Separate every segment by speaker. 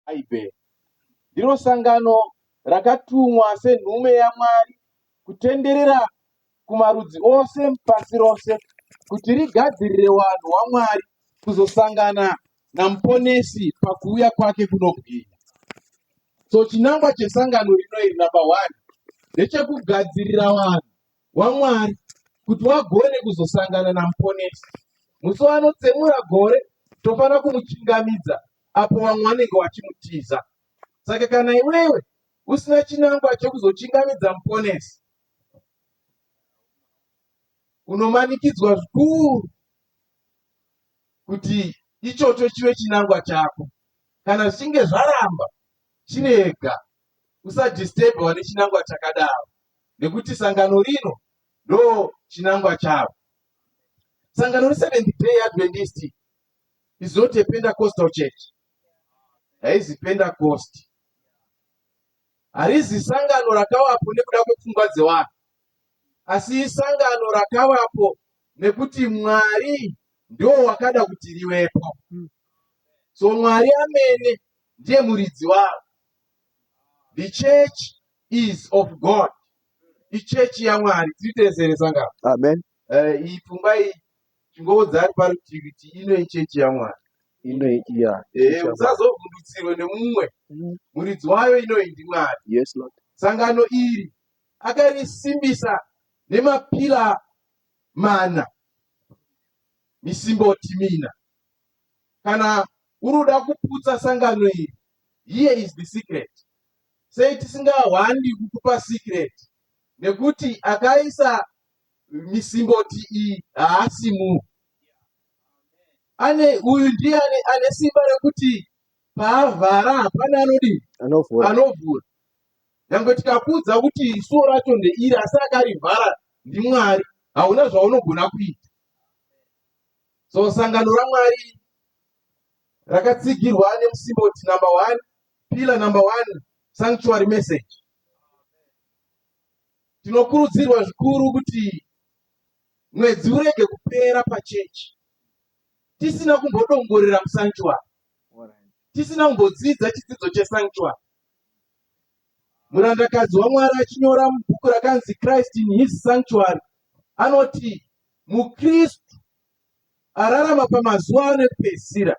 Speaker 1: Bhaibheri ndiro sangano rakatumwa senhume yaMwari kutenderera kumarudzi ose pasi rose kuti rigadzirire vanhu waMwari kuzosangana naMuponesi pakuuya kwake kunobwinya. So chinangwa chesangano rino iri, number one, ndechekugadzirira vanhu waMwari kuti wagone kuzosangana naMuponesi. Musi waanotsemura gore, tofanira kumuchingamidza apo vamwe vanenge vachimutiza. Saka kana iwewe usina chinangwa chekuzochingamidza Muponesi, unomanikidzwa zvikuru kuti ichocho chive chinangwa chako. Kana zvichinge zvaramba, chirega, usadisturbiwa nechinangwa chakadaro, nekuti sangano rino ndo chinangwa charo. Sangano reSeventh Day Adventist is not a Pentecostal church, haizi Pentecost, harizi sangano rakavapo nekuda kwepfungwa dzevanhu, asi isangano rakavapo nekuti Mwari ndo wakada kuti rivepo. So Mwari amene ndiye muridzi waro. The church is of God, ichechi yaMwari. Tiri tese here, sangano?
Speaker 2: Amen.
Speaker 1: Iyi pfungwa iyi, chingoudza ari parutivi kuti ino ichechi yaMwari.
Speaker 2: Ino iya.
Speaker 1: Usazovhundutsirwe nemumwe. Muridzi wayo inoyi ndiMwari.
Speaker 2: Yes, Lord.
Speaker 1: Sangano iri akarisimbisa nemapillar mana, misimboti mina. Kana uri kuda kuputsa sangano iri, here is the secret. Sei tisingahwandi kukupa secret? Nekuti akaisa misimboti iyi haasi munhu ane uyu, ndiye ane simba rekuti paavhara hapana anodii?
Speaker 2: Anovhura.
Speaker 1: Anovhura. Nyange tikakuudza kuti suo racho ndeiri, asi akarivhara ndiMwari, hauna zvaunogona kuita. So sangano raMwari rakatsigirwa nemusimboti number one, pillar number one, sanctuary message. Tinokurudzirwa zvikuru kuti mwedzi urege kupera pachechi tisina kumbodongorera musanctuary, tisina kumbodzidza chidzidzo chesanctuary. Murandakadzi waMwari achinyora mubhuku rakanzi Christ in His Sanctuary anoti muKristu ararama pamazuva ano ekupedzisira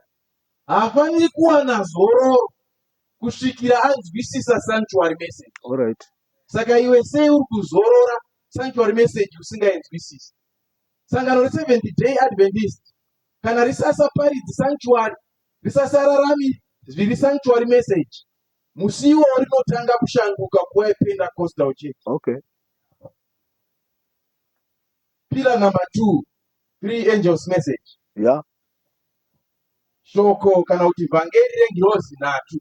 Speaker 1: haafaniri kuwana zororo kusvikira anzwisisa sanctuary message. Saka iwe sei uri kuzorora sanctuary message usingainzwisisi? Sangano reSeventh Day Adventist kana risasaparidzi sanctuary, risasararami zviri sanctuary message, musi iwowo rinotanga kushanduka kuva yePentecostal church. Pillar number two, three angels message. Shoko kana kuti vhangeri rengirozi nhatu.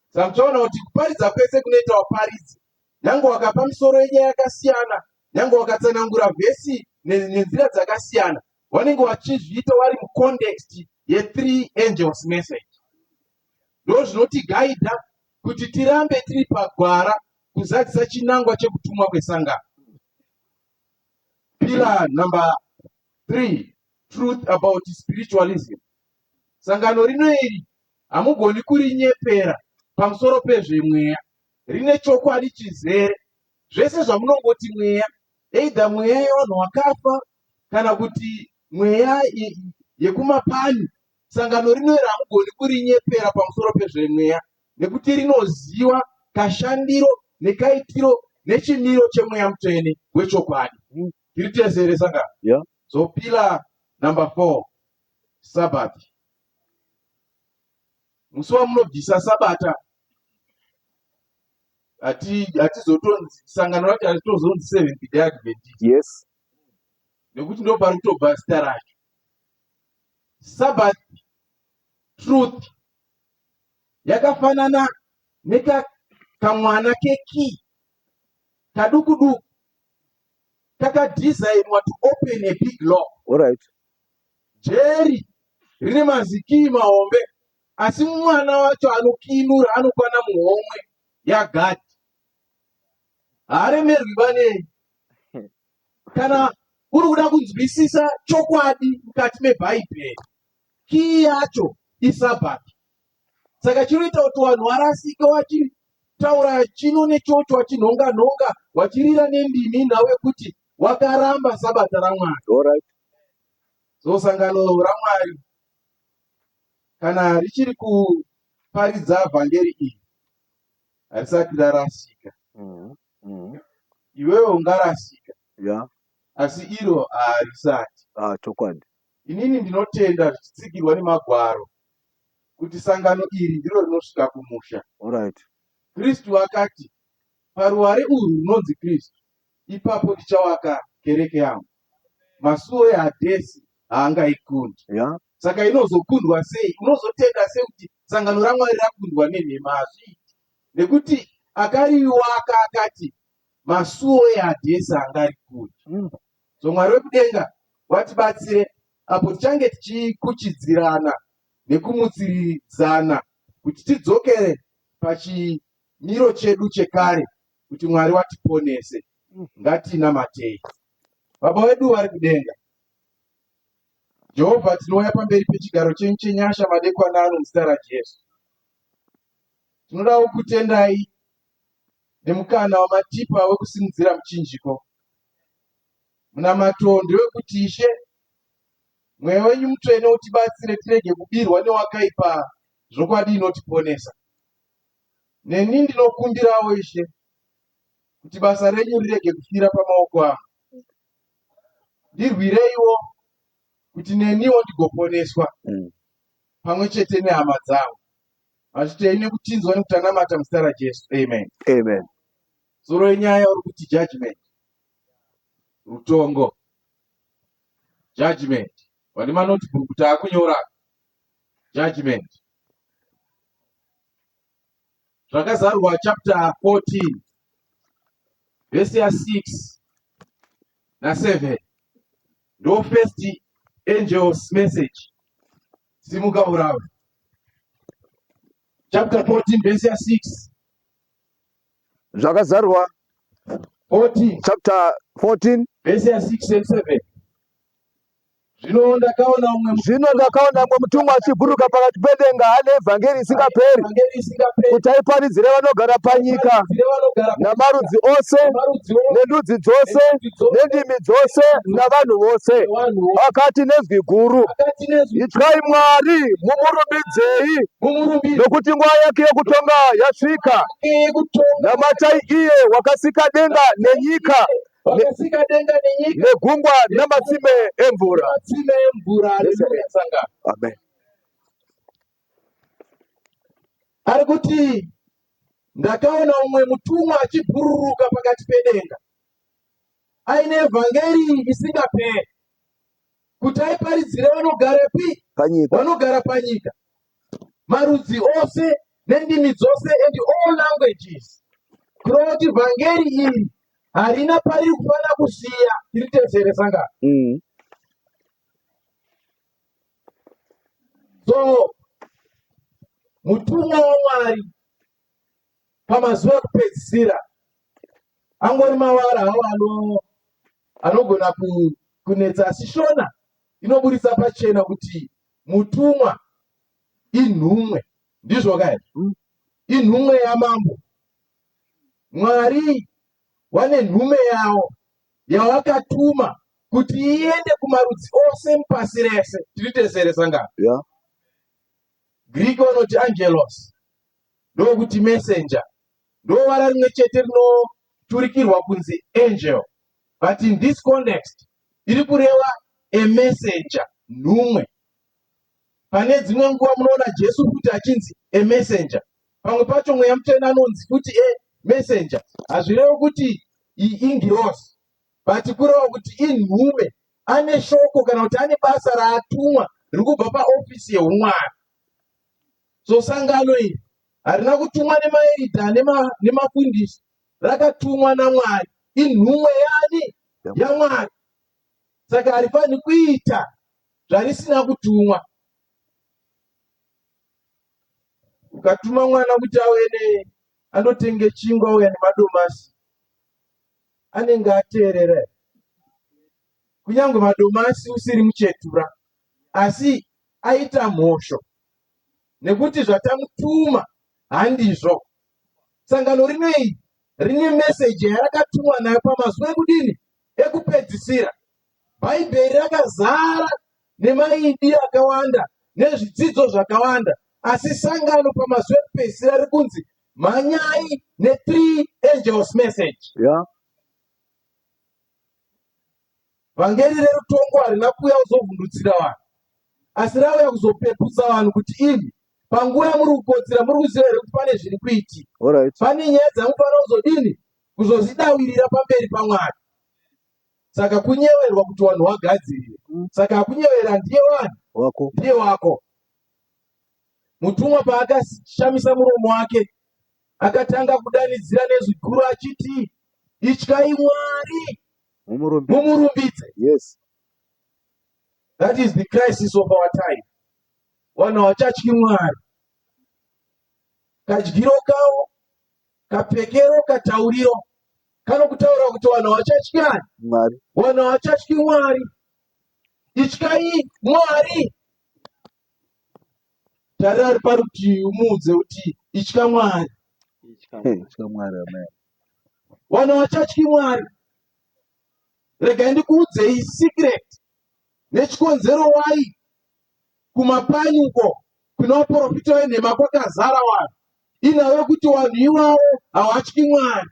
Speaker 1: Saka muchaona kuti kuparidza kwese kunoita vaparidzi, nyange wakapa misoro yenyaya yakasiyana, nyange wakatsanangura vhesi nenzira dzakasiyana, vanenge vachizviita vari mucontext yethree angels message. Ndo zvinotigaidha kuti tirambe tiri pagwara kuzadzisa chinangwa chekutumwa kwesangano. Pillar number three, truth about spiritualism. Sangano rino iri hamugoni kurinyepera pamusoro pezvemweya, rine chokwadi chizere. Zvese zvamunongoti mweya, either mweya yevanhu vakafa kana kuti mweya yekumapani, sangano rino iri hamugoni kurinyepera pamusoro pezvemweya, nekuti rinoziva kashandiro nekaitiro nechimiro chemweya mutsvene wechokwadi. Tiri tese here, sangano?
Speaker 2: Yeah.
Speaker 1: So pillar number four, Sabbath. Musi wamunobvisa Sabata, hatizotonzi sangano racho haritozonzi Seventh Day Adventist. Nekuti ndo pari kutobva zita racho. Sabbath truth yakafanana nekakamwana kekey kaduku duku kakadesignwa to open a big lock. Jeri rine mazikii mahombe, asi mwana wacho anokinura anokwana muhomwe yagadhi, haaremerwi vanei. Kana uri kuda kunzwisisa chokwadi mukati mebhaibheri, key yacho iSabbath. Saka chinoita kuti vanhu varasike vachitaura chino nechocho, vachinhonga nhonga, vachirira nendimi, inhau yekuti wakaramba sabata raMwari.
Speaker 2: Alright.
Speaker 1: So sangano raMwari kana richiri kuparidza vhangeri iri harisati rarasika. Iwewe ungarasika, asi iro harisati.
Speaker 2: Ah, chokwadi.
Speaker 1: Inini ndinotenda zvichitsigirwa nemagwaro kuti sangano iri ndiro rinosvika kumusha.
Speaker 2: Alright.
Speaker 1: Kristu akati, paruware urwu runonzi Kristu, ipapo ndichavaka kereke yangu. Masuo eHadhesi haangaikundi. Saka inozokundwa sei? Unozotenda sei kuti sangano raMwari rakundwa nenhema? Hazviiti. Nekuti akariwaka akati masuo eHadhesi haangarikundi. So Mwari wekudenga watibatsire apo tichange tichikuchidzirana nekumutsiridzana kuti tidzokere pachimiro chedu chekare kuti Mwari watiponese. Ngatinamatei. Baba vedu vari kudenga, Jehovha, tinouya pamberi pechigaro chenyu chenyasha madekwana ano muzita raJesu. Tinoda kukutendai nemukana wamatipa wekusimudzira muchinjiko. Munamato ndewekuti Ishe, Mweya wenyu Mutsvene utibatsire tirege kubirwa newakaipa zvokwadi inotiponesa. Neni ndinokumbirawo Ishe kuti basa renyu rirege kufira pamaoko angu. Ndirwireiwo kuti neniwo ndigoponeswa pamwe chete nehama dzangu. Hazvitei nekutinzwa nekuti tanamata muzita raJesu. Amen.
Speaker 2: Amen.
Speaker 1: Soro yenyaya uri kuti judgment. Rutongo. Judgment. Vane manotebook taakunyora. Judgment. Zvakazarurwa chapter 14 verse ya 6 na 7 ndo first angel's message. Simuka urawe. Chapter 14 verse ya 6.
Speaker 2: Zvakazarurwa
Speaker 1: 14
Speaker 2: chapter 14
Speaker 1: verse ya 6 and 7. Zvino ndakaona umwe
Speaker 2: Zvino ndakaona mumwe mutumwa achibhururuka pakati pedenga ane evhangeri isingaperi,
Speaker 1: vhangeri isingaperi,
Speaker 2: kuti aiparidzire vanogara panyika,
Speaker 1: aiparidzire vanogara
Speaker 2: namarudzi ose,
Speaker 1: namarudzi ose,
Speaker 2: nendudzi dzose,
Speaker 1: nendudzi dzose,
Speaker 2: nendimi dzose, navanhu vose.
Speaker 1: nevanhu vose.
Speaker 2: Akati nezwi guru,
Speaker 1: Akati nezwi
Speaker 2: Ityai Mwari, mumurumbidzei,
Speaker 1: mumurumbidze
Speaker 2: nokuti nguva yake yokutonga yasvika.
Speaker 1: yake yekutonga
Speaker 2: Namatai iye wakasika denga nenyika,
Speaker 1: wakasika denga nenyika,
Speaker 2: negungwa namatsime emvura.
Speaker 1: Matsime emvura. Haleluya sangano.
Speaker 2: Amen.
Speaker 1: Ari kuti ndakaona umwe mutumwa achibhururuka pakati pedenga aine evhangeri isingaperi kuti aiparidzire vanogarepi
Speaker 2: Panyika.
Speaker 1: Vanogara panyika, marudzi ose nendimi dzose and all languages. Kureva kuti vhangeri iri harina pariri kufanira kusiya. Tiri tese here sangano? So mutumwa waMwari pamazuva ekupedzisira angori mavara hawo anogona kunetsa, asi Shona inoburitsa pachena kuti mutumwa inhumwe. Ndizvo kai? Inhumwe yamambo. Mwari wane nhume yawo yawakatuma kuti iende kumarudzi ose mupasi rese. Tiri tese here sangano? Greek vanoti angelos, ndokuti messenger. Ndovara rimwe chete rinoturikirwa kunzi angel, but in this context iri kureva a messenger, nhumwe. Pane dzimwe nguva munoona Jesu futi achinzi a messenger. Pamwe pacho Mweya Mutsvene anonzi futi a messenger. Hazvirevi kuti ingirozi, but kureva kuti inhume, ane shoko kana kuti ane basa raatumwa riri kubva paofisi yeumwari. So sangano iri harina kutumwa nemaeridha nemafundisi, rakatumwa naMwari. Inhumwe yani? YaMwari. Saka harifaniri kuita zvarisina kutumwa. Ukatuma mwana kuti auye andotenge chingwa, auya nemadomasi, anenge ateerera. Kunyange madomasi usiri muchetura, asi aita mhosho. Nekuti zvatamutuma handizvo. Sangano rino iri rine meseji yarakatumwa nayo pamazuva ekudini? Ekupedzisira. Bhaibheri rakazara nemaidi akawanda nezvidzidzo zvakawanda, asi sangano pamazuva ekupedzisira riri kunzi mhanyai nethree angels message.
Speaker 2: Yeah.
Speaker 1: Vhangeri rerutongo harina kuuya kuzovhundutsira vanhu, asi rauya kuzopeputsa vanhu kuti imi panguva yamuri kukotsira muri kuziva here kuti pane zviri kuitika.
Speaker 2: Alright.
Speaker 1: Pane nyaya dzamufanira kuzodini? Kuzozvidawirira pamberi paMwari. Saka kunyeverwa kuti vanhu vagadzirire. Saka akunyevera ndiye wani?
Speaker 2: Wako.
Speaker 1: Ndiye wako. Mutumwa paakashamisa muromo wake akatanga kudanidzira nezwi guru achiti, Ityai Mwari
Speaker 2: Mumurumbidze.
Speaker 1: Mumurumbidze.
Speaker 2: Yes.
Speaker 1: That is the crisis of our time. Vanhu havachatyi Mwari. Kadyiro kavo, kapfekero, katauriro kanokutaura kuti vanhu havachatyi ani?
Speaker 2: Mwari.
Speaker 1: Vanhu havachatyi Mwari. Ityai Mwari. Tarira ari parutivi umuudze kuti itya Mwari.
Speaker 2: Itya Mwari, amen.
Speaker 1: Vanhu havachatyi Mwari. Regai ndikuudzei secret nechikonzero why kumapani uko kune vaprofita venhema kwakazara vanhu. Inhau yekuti vanhu ivavo havatyi Mwari.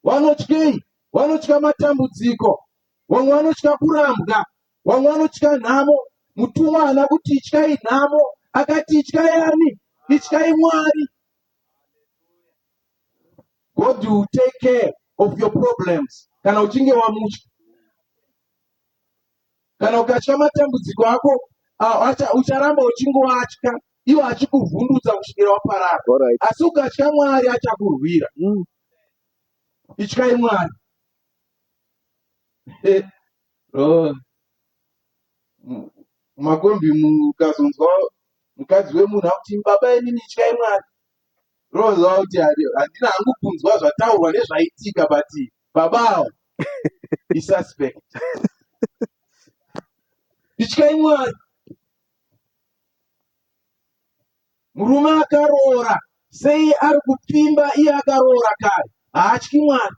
Speaker 1: Vanotyei? Vanotya matambudziko. Vamwe vanotya kurambwa. Vamwe vanotya nhamo. Mutumwa haana kuti ityai nhamo, akati ityai ani? Ityai Mwari. God will take care of your problems kana uchinge wamutya. Kana ukatya matambudziko ako, ucharamba uchingoatya iwo achikuvhundutsa kusvikira waparara.
Speaker 2: Alright.
Speaker 1: Asi ukatya Mwari achakurwira. Ityai Mwari. Oh. Mumakombi mukazonzwa mukadzi wemunhu akuti baba inini ityai Mwari. Roziva kuti handina hangu kunzwa zvataurwa nezvaitika but baba ava isuspect. Ityai Mwari. Murume akaroora sei ari kupfimba iye akaroora kare? Haatyi Mwari.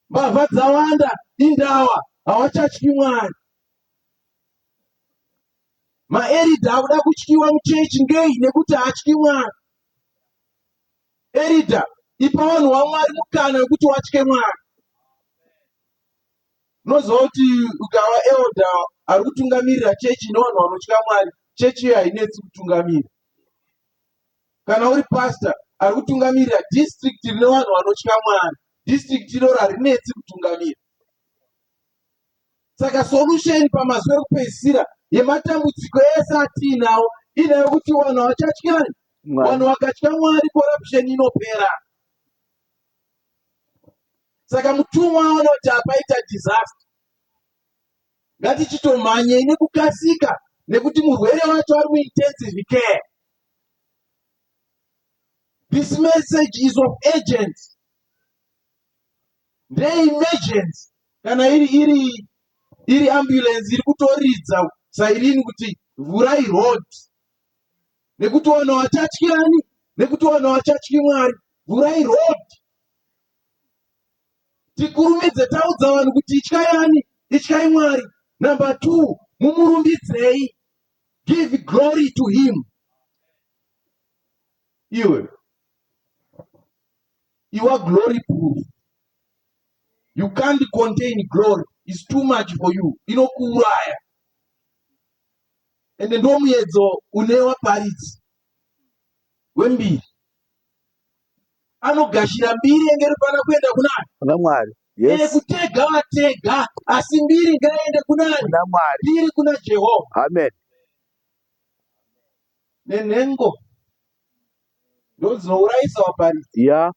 Speaker 1: Mbavha dzawanda indawa hawachatyi Mwari. Maeridha akuda kutyiwa muchechi ngei nekuti haatyi Mwari. Eridha ipa vanhu vaMwari mukana wekuti watye Mwari. Unoziva kuti ukava elder ari kutungamirira chechi ine vanhu vanotya Mwari, chechi iyo hainetsi kutungamira. Kana uri pastor ari kutungamirira district rine vanhu vanotya Mwari, district iroro harinetsi kutungamira. Saka solution pamazuva ekupedzisira yematambudziko ese atiinawo inayo kuti vanhu havachatya
Speaker 2: Mwari.
Speaker 1: Vanhu vakatya Mwari corruption inopera. Saka mutumwa aona kuti apaita disaster. Ngatichitomhanyei nekukasika nekuti murwere wacho ari muintensive care. This message is of urgency. Ndeemergency. Kana iri iri iri ambulance iri kutoridza sairini kuti vhurai road. Nekuti vanhu havachatyi ani? Nekuti vanhu havachatyi Mwari. Vhurai road. Tikurumidze taudza vanhu kuti ityai ani? Ityai Mwari. Number 2, mumurumbidzei. Give glory to him. Iwe you are glory proof. You can't contain glory. It's too much for you. Inokuuraya. Ende ndomuedzo une waparidzi wembiri. Anogashira mbiri yenge irifana kuenda kunani?
Speaker 2: Kuna Mwari.
Speaker 1: Yes.
Speaker 2: Yes.
Speaker 1: Kutega vatega, asi mbiri ngaiende kunani?
Speaker 2: Kuna Mwari.
Speaker 1: Mbiri kuna Jehovha.
Speaker 2: Amen.
Speaker 1: Nenhengo ndodzinourayisa vaparidzi.
Speaker 2: Yeah.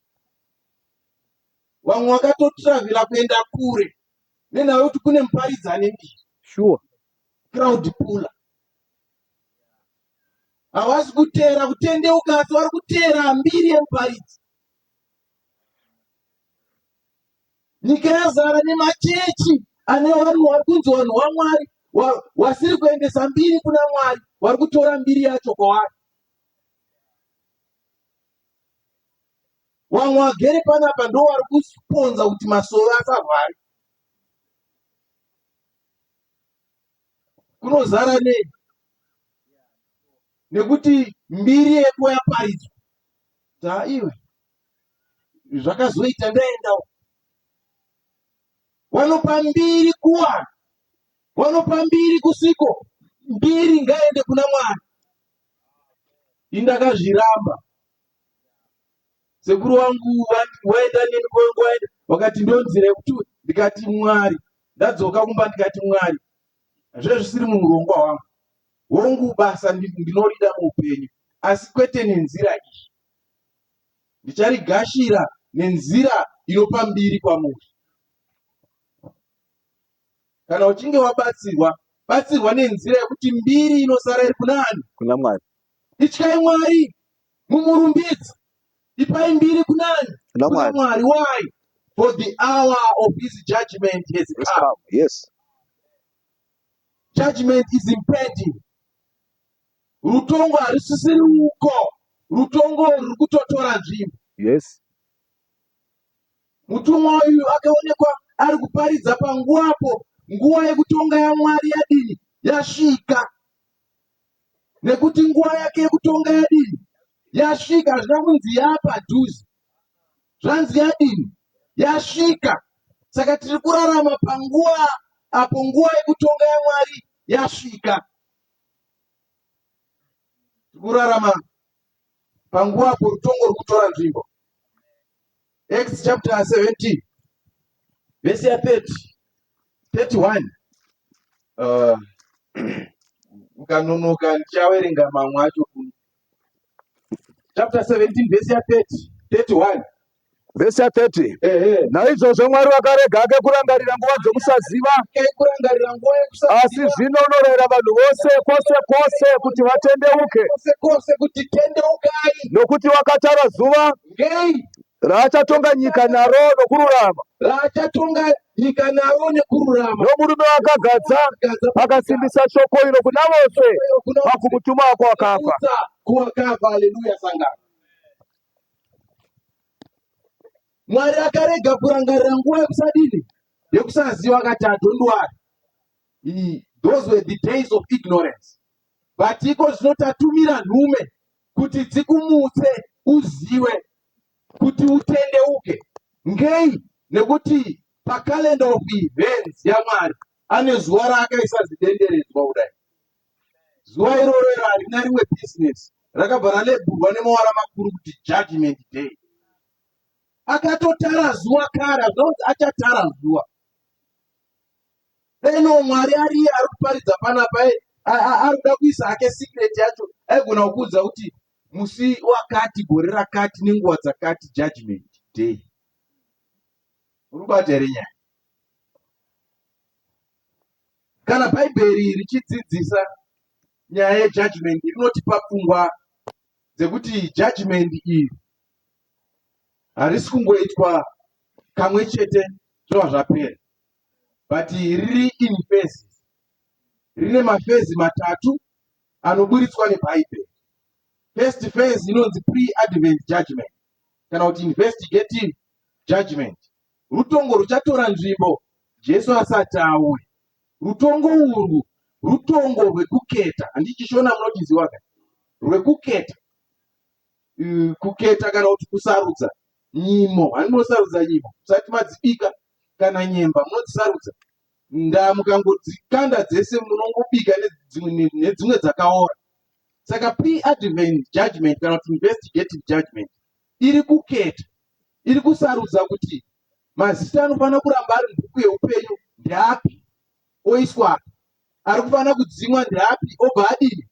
Speaker 1: Vamwe vakatotravhela kuenda kure nenhau yekuti kune muparidzi ane mbiri.
Speaker 2: Sure.
Speaker 1: Crowd puller. Havasi kuteera kutendeuka asi vari kuteera mbiri yemuparidzi. Nyika yazara nemachechi ane vanhu vari kunzi vanhu vaMwari. Wasiri kuendesa mbiri kuna Mwari, wari kutora mbiri yacho kwavari. Vamwe vagere panapa ndo vari kusponza kuti masoro asavhare. Kunozara nei? Nekuti mbiri yeko yaparidzwa. Ta iwe zvakazoita ndaendawo. Wanopa mbiri kuvanhu, wanopa mbiri kusiko, mbiri ngaende kuna Mwari. Indakazviramba. Sekuru wangu waenda neni kwangu waenda wakati ndonzira yekuti ndikati Mwari ndadzoka kumba ndikati Mwari zvezvisiri muurongwa hwangu. Hongu basa ndinorida muupenyu asi kwete nenzira iyi. Ndicharigashira nenzira inopa mbiri kwamuri. Kana uchinge wabatsirwa, batsirwa nenzira yekuti mbiri inosara iri kuna ani?
Speaker 2: Kuna Mwari.
Speaker 1: Ityai Mwari, mumurumbidze. Ipai mbiri kuna ani?
Speaker 2: Kuna Mwari.
Speaker 1: Mwari. Why? For the hour of his judgment has
Speaker 2: It's
Speaker 1: come.
Speaker 2: come. Yes.
Speaker 1: Judgment is impending. Rutongo harusisiri uko. Rutongo ruri kutotora nzvimbo.
Speaker 2: Yes.
Speaker 1: Mutumwa uyu akaonekwa ari kuparidza panguva apo nguva yekutonga yaMwari yadini yasvika. Nekuti nguva yake yekutonga yadini yasvika, hazvina kunzi yapadhuze, zvanzi yadini yasvika. Saka tiri kurarama panguva apo nguva yekutonga yaMwari yasvika. Tiri kurarama panguva apo rutongo ruri kutora nzvimbo. Acts chapter 17 verse ya 30 31. Ukanonoka ndichaverenga mamwe acho kuno. Chapter 17 verse ya 30 31.
Speaker 2: Vhesi ya 30.
Speaker 1: Ehe.
Speaker 2: Naizvozvo Mwari wakarega hake kurangarira nguva dzokusaziva,
Speaker 1: Kurangarira nguva yekusaziva.
Speaker 2: Asi zvino unorayira vanhu vose kwose kwose kuti vatendeuke.
Speaker 1: Kwose kwose kuti tendeukai.
Speaker 2: Nokuti wakatara zuva
Speaker 1: Ngei?
Speaker 2: raachatonga nyika naro nokururama.
Speaker 1: Raachatonga nyika naro nekururama.
Speaker 2: Nomurume waakagadza akasimbisa shoko iro kuna vose pakumutuma kwawakafa.
Speaker 1: Kuwakafa. Haleluya sangano. Mwari akarega kurangarira nguva yekusadini yekusaziva akati don't worry. Those were the days of ignorance. But iko zvino tatumira nhume kuti dzikumutse uziwe kuti utendeuke. Ngei? Nekuti pacalendar of events yaMwari ane zuva raakaisa zidenderedzwa kudai. Zuva iroro iro harina rimwe business, rakabva ralebhurwa nemawara makuru kuti judgment day. Akatotara zuva kare, zvinonzi achatara zuva. Deno Mwari ariye ari kuparidza panapa, ari kuda kuisa hake secret yacho, aigona kukuudza kuti musi wakati, gore rakati, nenguva dzakati, judgment day. Uri kubata here nyaya? Kana Bhaibheri richidzidzisa nyaya yejudgment, rinotipa pfungwa dzekuti judgment iyi harisi kungoitwa kamwe chete zvova zvapera, but riri in phases. Rine mafezi matatu anoburitswa neBhaibheri. First phase inonzi pre-advent judgment kana kuti investigative judgment. Rutongo ruchatora nzvimbo Jesu asati auya. Rutongo urwu rutongo rwekuketa. Handiti chiShona munochiziva ka? Rwekuketa. Kuketa kana kuti kusarudza nyimo. Handi munosarudza nyimo musati madzibika kana nyemba munodzisarudza. Ndaa mukangodzikanda dzese munongobika nedzimwe dzakaora. Saka pre-advent judgment kana kuti investigative judgment iri kuketa, iri kusarudza kuti mazita anofanira kuramba ari mubhuku yeupenyu ndeapi oiswa api, ari kufanira kudzimwa ndeapi obva adini,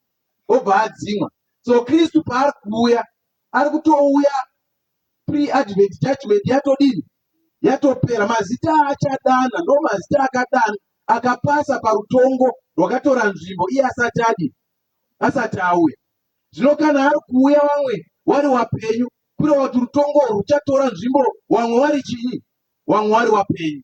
Speaker 1: obva adzimwa. So Kristu paari kuuya, ari kutouya pre-advent judgment yatodini, yatopera. Mazita aachadana ndo mazita akadana akapasa parutongo rwakatora nzvimbo iye asati adini, asati auya. Zvino kana ari kuuya wamwe wari wapenyu, kureva kuti rutongo urwu ruchatora nzvimbo wamwe wari chii, wamwe wari wapenyu.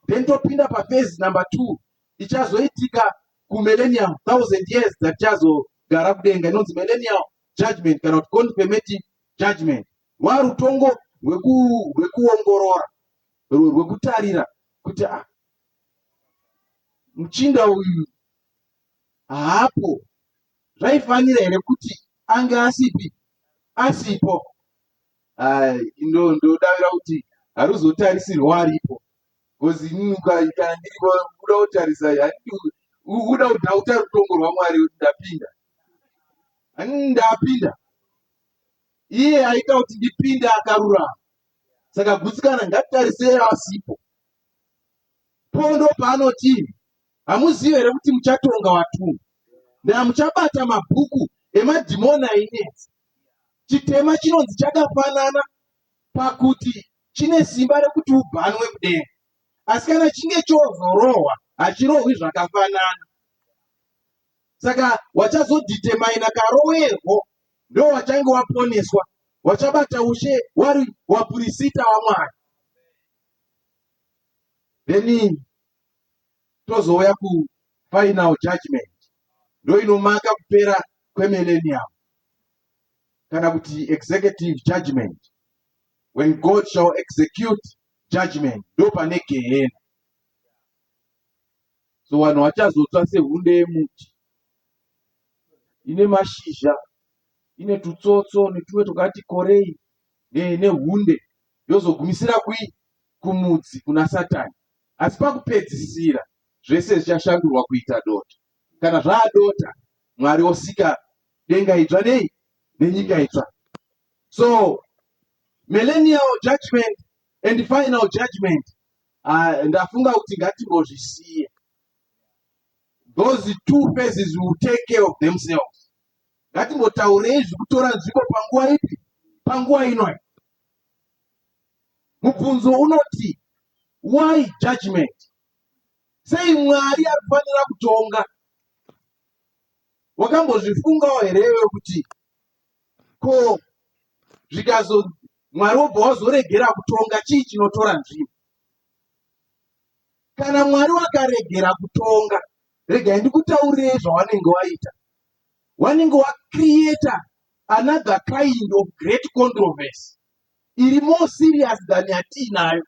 Speaker 1: Then topinda pafezi number 2 ichazoitika kumillennium 1000 years dzatichazogara kudenga, inonzi millennial judgment kana kuti confirmative judgment. Rwarutongo rwekuongorora, rwekutarira kuti ah, muchinda uyu haapo, zvaifanira here kuti ange asipi asipo? Ndodavira kuti haruzotarisirwa aripo, because inini kana ndiri kuda kutarisa, uda kudhauta rutongo rwaMwari kuti ndapinda, hanini ndapinda, iye aita kuti ndipinde akarurama, saka gutsikana, ngatitarisei asipo. Pondo paanoti, "Hamuzivi here kuti muchatonga watumwa ndamuchabata mabhuku emadhimoni ainetsa?" Chitema chinonzi chakafanana pakuti chine simba rekuti ubhanwe kudenga, asi kana chinge chozorohwa hachirohwi zvakafanana. Saka wachazodhitemaina karowerwo ndo wachange waponeswa, wachabata ushe wari wapurisita waMwari. Then tozouya kufinal judgment, ndo inomaka kupera kwemillennium kana kuti executive judgment, when God shall execute judgment, ndo pane gehena. So vanhu vachazotsva sehunde yemuti ine mashizha, ine tutsotso netumwe twakati korei nehunde, yozogumisira kui kumudzi kuna Satani. Asi pakupedzisira zvese zvichashandurwa kuita dota. Kana zvaadota, Mwari osika denga idzva nei nenyika itsva. So millennial judgment and final judgment, ndafunga kuti ngatimbozvisiye. Those two phases will take care of themselves. Ngatimbotaurei zvikutora nzvimbo panguva ipi, panguva inoi. Mubvunzo unoti, why judgment? Sei Mwari ari kufanira kutonga? Wakambozvifungawo here iwe kuti ko zvikazo Mwari wobva wazoregera kutonga, chii chinotora nzvimbo? Kana Mwari wakaregera kutonga, regai ndikutaurirei zvawanenge waita. Wanenge wacreata another kind of great controversy iri more serious than yatiinayo.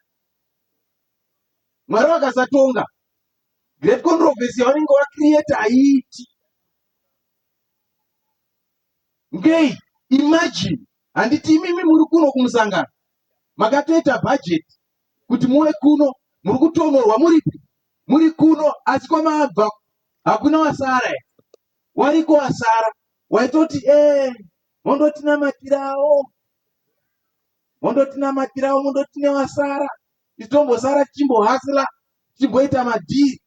Speaker 1: Mwari vakasatonga, great controversy yavanenge wacreata haiiti. Ngei? Imagine, handiti imimi muri kuno kumusangano, makatoita bhajeti kuti muve kuno, muri kutonorwa, muripi, muri kuno, asi kwamabva hakuna wasara here? Wariko wasara waitoti e mondotinamatirawo, mondotinamatirawo, mondotine wasara, isu tombosara tichimbohasila, tichimboita madhiri.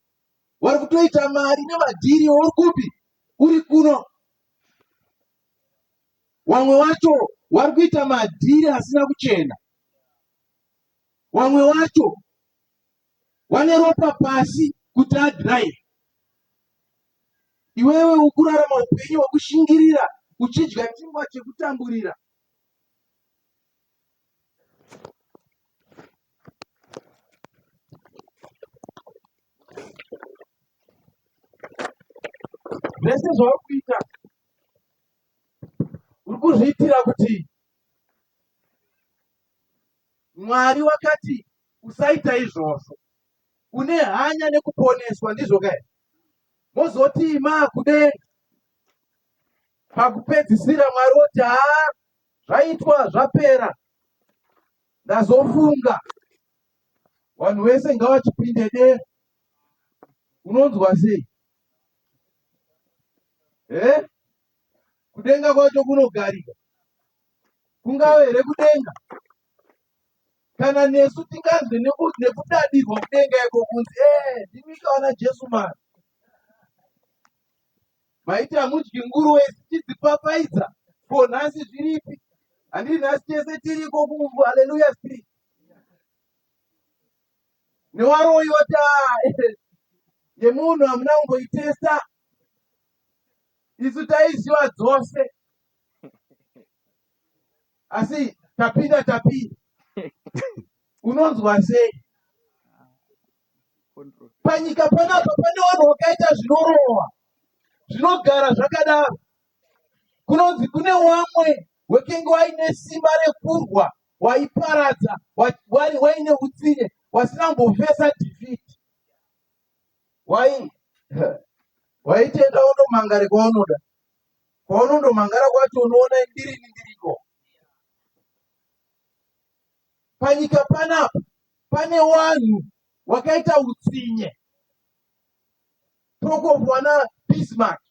Speaker 1: Wari kutoita mari nemadhiri, uri kupi? Uri kuno. Wamwe wacho wari kuita madhiri asina kuchena, wamwe wacho wane ropa pasi kuti adhiraivhe. Iwewe ukurarama upenyu hwekushingirira, uchidya chingwa chekutamburira. Zvese zvauri kuita uri kuzviitira kuti Mwari wakati usaita izvozvo. Une hanya nekuponeswa, ndizvo kai? Mozoti maakudenga pakupedzisira, Mwari woti, "Haa, zvaitwa, zvapera, ndazofunga vanhu vese ngavachipinde denga." Unonzwa sei? E kudenga kwacho kunogarika kungave here kudenga? Kana nesu tinganzwe nekudadirwa kudenga iko kunzi, "E ndimika vana Jesu mani maiti hamudyi nguruve, tichidzipapaidza. Ko nhasi zviripi? Handii nhasi tese tiriko kuHaleluya Street newaroyi wati, "Ah, yemunhu hamuna kumboitesta, isu taiziva dzose, asi tapinda tapinda." Unonzwa sei? Panyika panapa pane vanhu vakaita zvinorova zvinogara zvakadaro. Kunonzi kune wamwe wekenge waine simba rekurwa, waiparadza, waine utsinye, wasina kumbofesa defeat. Wai waitenda undomangare kwaunoda. Kwaunondomangara kwacho unoona ndirini ndiriko. Panyika panapa pane wanhu wakaita utsinye. Talk of wana Bismarck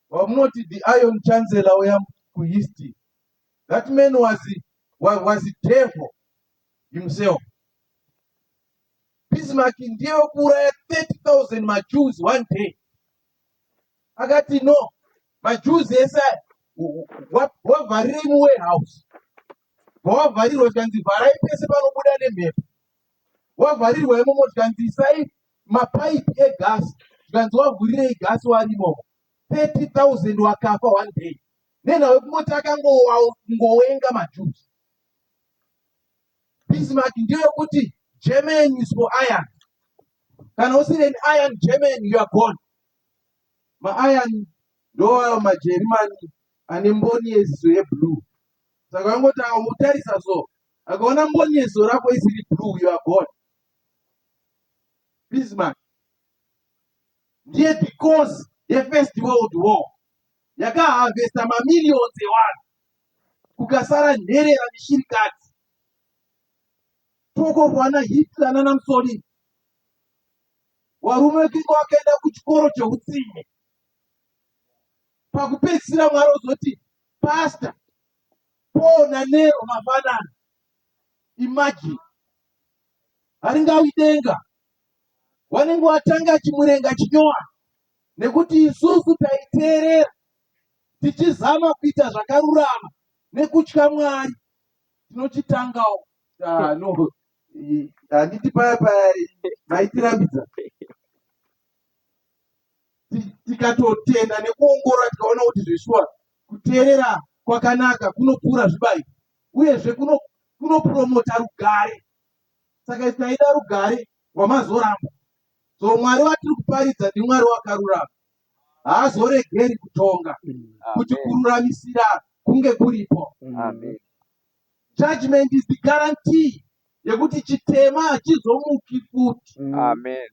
Speaker 1: wamunoti the Iron Chancellor uya kuhistory. That man was devil himself. Bismarck ndiye wekuuraya 30,000 maJews one day. Akati no, maJews ese wavharirei muwarehouse. Wavharirwa zvikanzi vharai pese panobuda nemhepo. Wavharirwa imomo zvikanzi isai mapaipi egasi. Zvikanzi wavhurirei gasi wari imomo. 30,000 wakafa one day. Nenhau yekungoti akangowenga maJews. Bismarck ndiyo yekuti German is for iron. Kana usiri an iron German, you are gone. MaIron ndo maJerimani ane mboni yeziso yeblue. Saka vangoti akamutarisa so, akaona mboni yeziso rako isiri blue, you are gone. Bismarck ndiye the cause yeFirst World War yakaharvesta mamillions evanhu kukasara nherera neshirikadzi. Talk of vana Hitler nana Mussolini. Varume vekenge vakaenda kuchikoro cheutsinye. Pakupedzisira Mwari ozoti Pastor Paul naNero mafanana. Imagine. Haringawi denga. Wanenge watanga chimurenga chinyowa nekuti isusu taiteerera tichizama kuita zvakarurama nekutya Mwari. Tinochitangawo. Ah, no. Handiti paya paya maitirambidza. Tikatotenda nekuongorora tikaona kuti zveshuwa kuteerera kwakanaka kunopfuura zvibayiro uyezve kunopromota rugare. Saka isu taida rugare rwamazoramba. So Mwari watiri kuparidza ndiMwari wakarurama, haazoregeri kutonga kuti kururamisira kunge kuripo.
Speaker 3: Amen.
Speaker 1: Judgment is the guarantee yekuti chitema hachizomuki futi.
Speaker 3: Amen.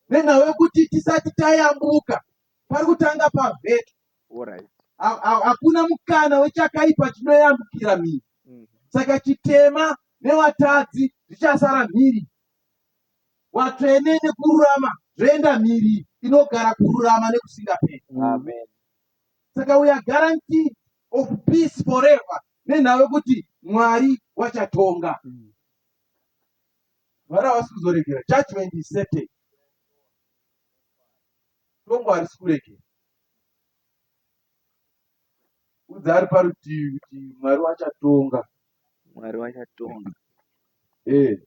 Speaker 1: Nenhau yekuti tisati tayambuka pari kutanga pavheti.
Speaker 3: All right.
Speaker 1: Hakuna mukana wechakaipa chinoyambukira mhiri. Saka chitema nevatadzi zvichasara mhiri. Watsvene nekururama zvoenda mhiri inogara kururama nekusingaperi.
Speaker 3: Amen.
Speaker 1: Saka we are guaranteed of peace forever nenhau yekuti Mwari wachatonga. Mwari havasi kuzoregera. Judgment is certain. Tongo harisi kuregera. Udza ari parutivi kuti Mwari wachatonga.
Speaker 3: Mwari wachatonga.
Speaker 1: Eh.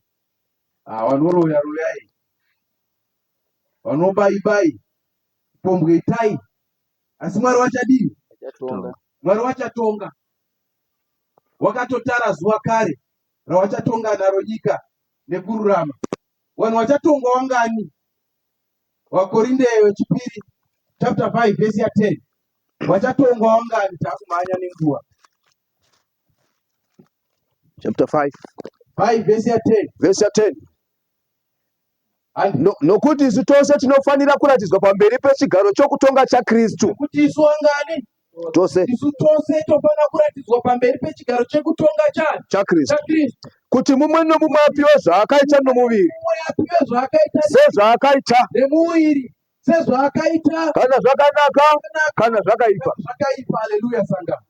Speaker 1: Ah, vanoroya royai. Vanobai bai. Pombwe itai. Asi Mwari wachadini?
Speaker 3: Wachatonga.
Speaker 1: Mwari wachatonga. Wakatotara zuva kare rawachatonga naro nyika nekururama. Vanhu vachatongwa wangani? VaKorinde wechipiri chapter 5 verse ya 10. Vachatongwa wangani? Takumhanya nenguva.
Speaker 2: Chapter 5
Speaker 1: 5 verse ya 10.
Speaker 2: Verse ya 10.
Speaker 1: Handi.
Speaker 2: No, nokuti isu tose tinofanira kuratidzwa pamberi pechigaro chokutonga chaKristu.
Speaker 1: Kuti isu wangani?
Speaker 2: Tose.
Speaker 1: Isu tose tofanira kuratidzwa pamberi pechigaro chekutonga chani?
Speaker 2: ChaKristu.
Speaker 1: ChaKristu.
Speaker 2: Kuti mumwe nomumwe apiwe zvaakaita nomuviri.
Speaker 1: Mumwe apiwe zvaakaita
Speaker 2: sezvaakaita
Speaker 1: nemuviri. Sezvaakaita
Speaker 2: kana zvakanaka kana zvakaipa.
Speaker 1: Zvakaipa. Haleluya sangano.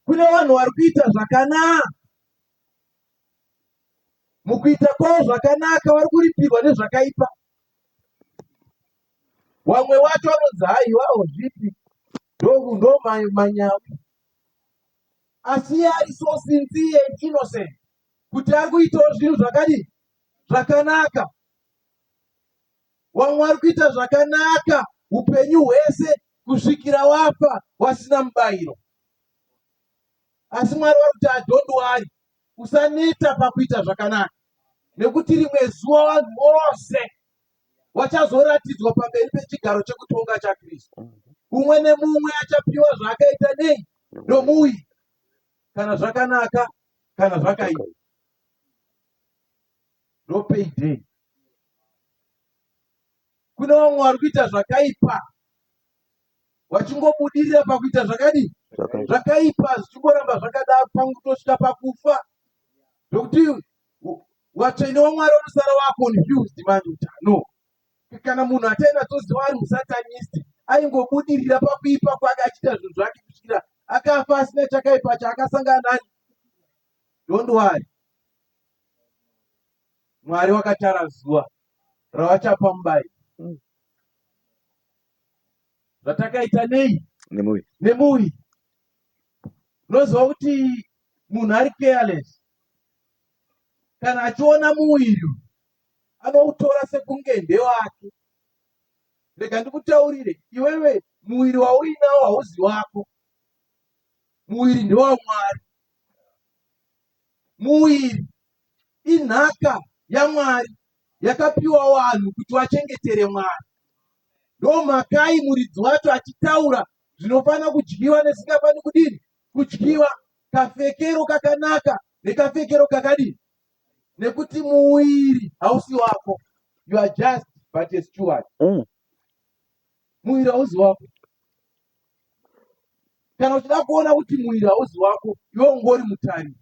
Speaker 1: Kune vanhu vari kuita zvakanaka. Mukuita kwavo zvakanaka vari kuripirwa nezvakaipa. Wamwe wacho vanonzi haiwawo zvipi ndo manyawi. Asi iye ari so sincere and innocent kuti ari kuitawo zvinhu zvakadii zvakanaka. Wamwe vari kuita zvakanaka upenyu hwese kusvikira wafa wasina mubayiro. Asi Mwari vari kuti don't worry. Usaneta pakuita zvakanaka, nekuti rimwe zuva vanhu vose vachazoratidzwa pamberi pechigaro chekutonga chaKristu. Umwe nemumwe achapiwa zvaakaita nei nomuuyi, kana zvakanaka kana zvakaipa. Ndo payday. Kune vamwe vari kuita zvakaipa vachingobudirira pakuita zvakadii zvakaipa zvichingoramba zvakadaro pamwe kutosvika pakufa zvokuti vatsvene wamwari vanosara vaconfused manje kuti no kana munhu atainatsoziva ari musatanist aingobudirira pakuipa kwake achiita zvinhu zvake kusvikira akafa asina chakaipa chaakasangana nani don't worry mwari wakatara zuva ravachapa mubairo Zvatakaita nei?
Speaker 3: Nemuviri.
Speaker 1: Nemuviri. Unoziva kuti munhu ari careless kana achiona muviri anoutora sekunge ndewake. Rega ndikutaurire, iwewe muviri wauinawo hauzi wako. Muviri ndewaMwari. Muviri inhaka yaMwari yakapiwa vanhu kuti vachengetere Mwari. Ndomhakai muridzi wacho achitaura zvinofanira kudyiwa nesingafaniri kudini kudyiwa, kafekero kakanaka nekafekero kakadini, nekuti muviri hausi wako. You are just but a steward. Muviri hausi wako. Kana uchida kuona kuti muviri hausi wako, iwe ungori mutariri.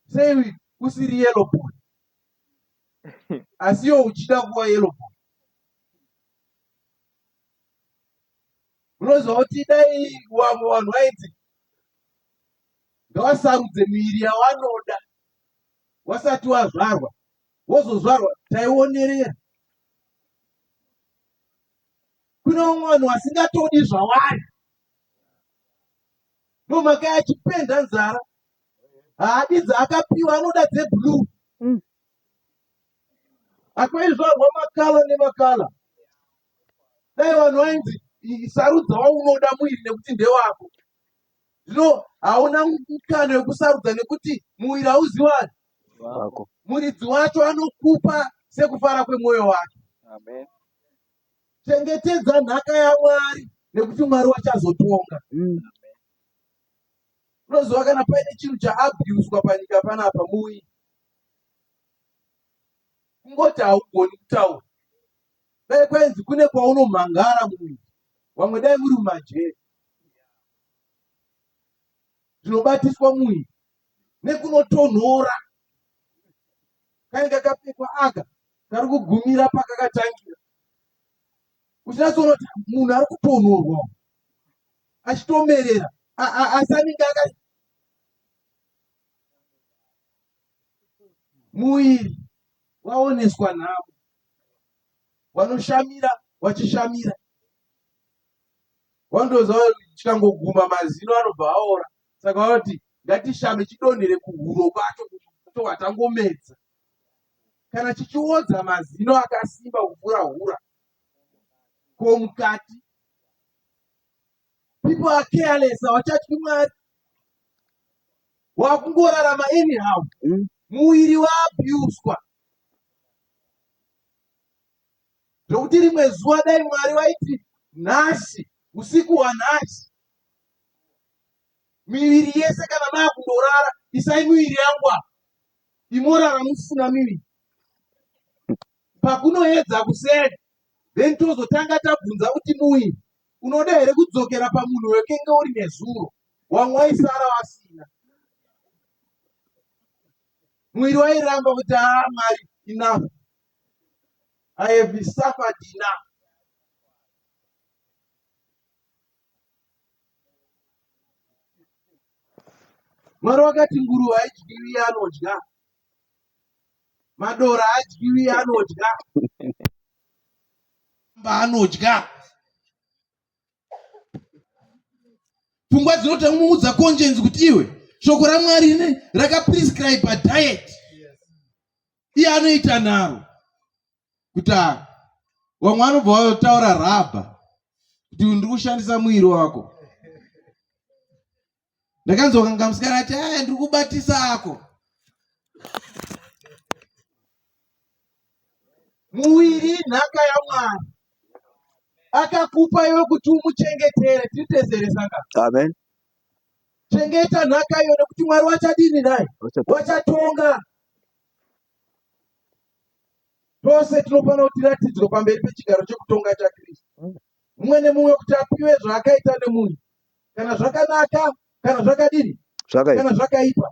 Speaker 1: Sei usiri yellow boy asi iwe uchida kuva yellow boy? Unoziva kuti dai vamwe vanhu vainzi ngavasarudze miviri yavanoda wasati wazvarwa, wozozvarwa taionerera. Kune vamwe vanhu vasingatodi zvavari, ndomhaka yachipenda nzara haadi dzaakapiwa anoda dzeblue Akwaizvarwa makala nemakala. Dai vanhu vainzi sarudza waunoda muviri nekuti ndewako. Zvino hauna mukana wekusarudza nekuti muviri hauzi wani
Speaker 3: Wako.
Speaker 1: Muridzi wacho anokupa sekufara kwemwoyo wake.
Speaker 3: Amen.
Speaker 1: Chengetedza nhaka yaMwari nekuti Mwari wachazotonga. Unoziva kana paine chinhu chaabuswa panyika panapa muviri. Kungoti haugoni kutaura. Dai kwainzi kune kwaunomhangara muviri. Vamwe dai muri mumajeri. Zvinobatiswa muviri nekunotonhora. Kanenge kakapfekwa aka kari kugumira pakakatangira. Uchinatsoona kuti munhu ari kutonhorwa achitomerera asi anenge aka muviri waoneswa nhamo vanoshamira vachishamira vanotoziva chikangoguma mazino anobva aora saka vanoti ngatishame chidonhere kuhuro kwacho tobva tangomedza kana chichiodza mazino akasimba kupfuura hura ko mukati people are careless havachatyi Mwari wakungorarama anyhow muviri waabuswa zvokuti rimwe zuva dai Mwari vaiti nhasi usiku hwanhasi miviri yese kana maakundorara isai miviri yangu apa imorara musina miviri pakunoedza kuseni then tozotanga tabvunza kuti muviri unoda here kudzokera pamunhu wekenge uri nezuro wamwe waisara wasina muviri wairamba kuti haa Mwari enough I have suffered enough. Mwari wakati nguruve haidyiwi anodya, madora haadyiwi anodya, anodya. Pfungwa dzinotamuudza conscience kuti iwe shoko raMwari rakaprescribe diet iye anoita nharo kuti vamwe vanobva vataura rabha kuti ndiri kushandisa muviri wako. Ndakanzwa kanga musikana ati aya ndiri kubatisa ako. Muviri inhaka yaMwari. Akakupa iwe kuti umuchengetere. Tiri tese here sanga?
Speaker 2: Amen.
Speaker 1: Chengeta nhaka iyo nekuti Mwari wachadini naye? Wachatonga. Tose tinofanira kuti tiratidzwe pamberi pechigaro chekutonga chaKristu. Mumwe nemumwe kuti apiwe zvaakaita nemunhu. Kana zvakanaka, kana zvakadini?
Speaker 2: Zvakaipa.
Speaker 1: Kana zvakaipa.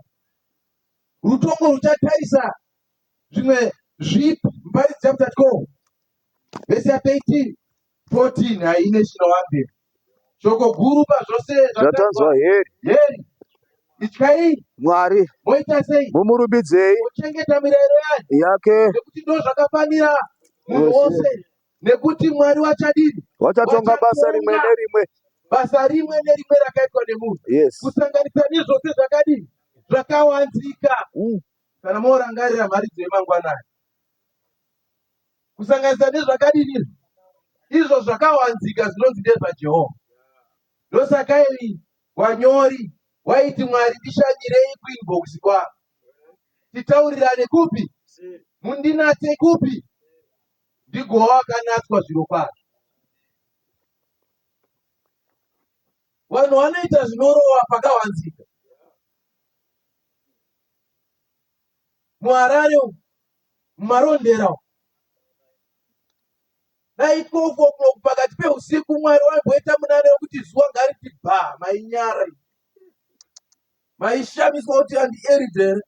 Speaker 1: Rutongo ruchatarisa zvimwe zvipi? Muparidzi chapter 12 vhesi ya 13 14 haine chinowande. Shoko guru pazvose
Speaker 2: zvatanzwa heri
Speaker 1: heri ityai
Speaker 2: Mwari
Speaker 1: moita sei?
Speaker 2: Mumurumbidzei
Speaker 1: mochengeta mirayiro yake
Speaker 2: yake
Speaker 1: nekuti ndo zvakafanira munhu wose nekuti Mwari wachadini?
Speaker 2: Wachatonga basa rimwe nerimwe
Speaker 1: basa rimwe nerimwe rakaitwa nemunhu
Speaker 2: yes
Speaker 1: kusanganisa nezvose zvakadini zvakawanzika Kana morangarira mharidzo yemangwanani, kusanganisa nezvakadini izvo, izvo zvakawanzika zvinonzi ndezvaJehovha. Ndosaka iri wanyori waiti Mwari ndishanyirei kuinbox kwangu titaurirane kupi mundinatse kupi ndigova wakanatswa zviro kwazvo. Vanhu vanoita zvinorova pakawanzika. muHarare umu muMarondera umu dai 12 o'clock pakati peusiku Mwari waimboita munana wekuti zuva ngariti bha mainyara maishamiswa kuti andieridhe here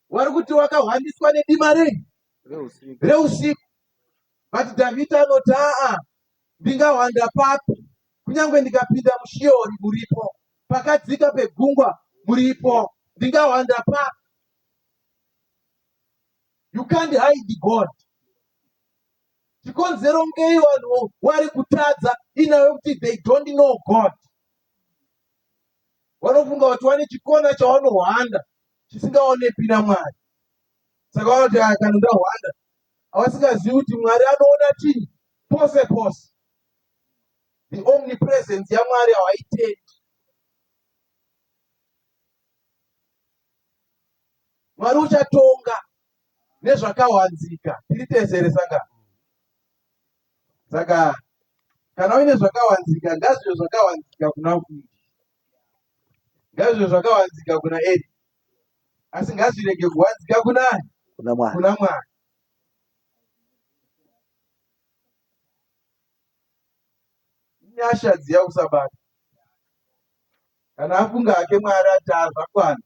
Speaker 1: wari kuti wakahwandiswa nedima rei reusiku but Dhavhidhi anoti aa Ndingahwanda papi? Kunyange ndikapinda muShiori, muripo. Pakadzika pegungwa, muripo. Ndingahwanda papi? You can't hide God. Chikonzero ngei vanhu wari kutadza inawe kuti they don't know God. Vanofunga kuti wane chikona chawanohwanda chisingaonekwi naMwari. Saka vanoti ah, kana ndahwanda avasingazivi kuti Mwari anoona chii pose pose. The omnipresence yaMwari hawaitendi. Mwari uchatonga nezvakawanzika. Tiri tese here sangano? Saka kana uine zvakawanzika ngazvive zvakawanzika kuna Fundi, ngazvive zvakawanzika kuna Edi, asi ngazvirege kuwanzika kunani?
Speaker 2: Kuna Mwari.
Speaker 1: Kuna Mwari. Inyasha dziya kusabata. Kana afunga hake Mwari ati ah, zvakwana,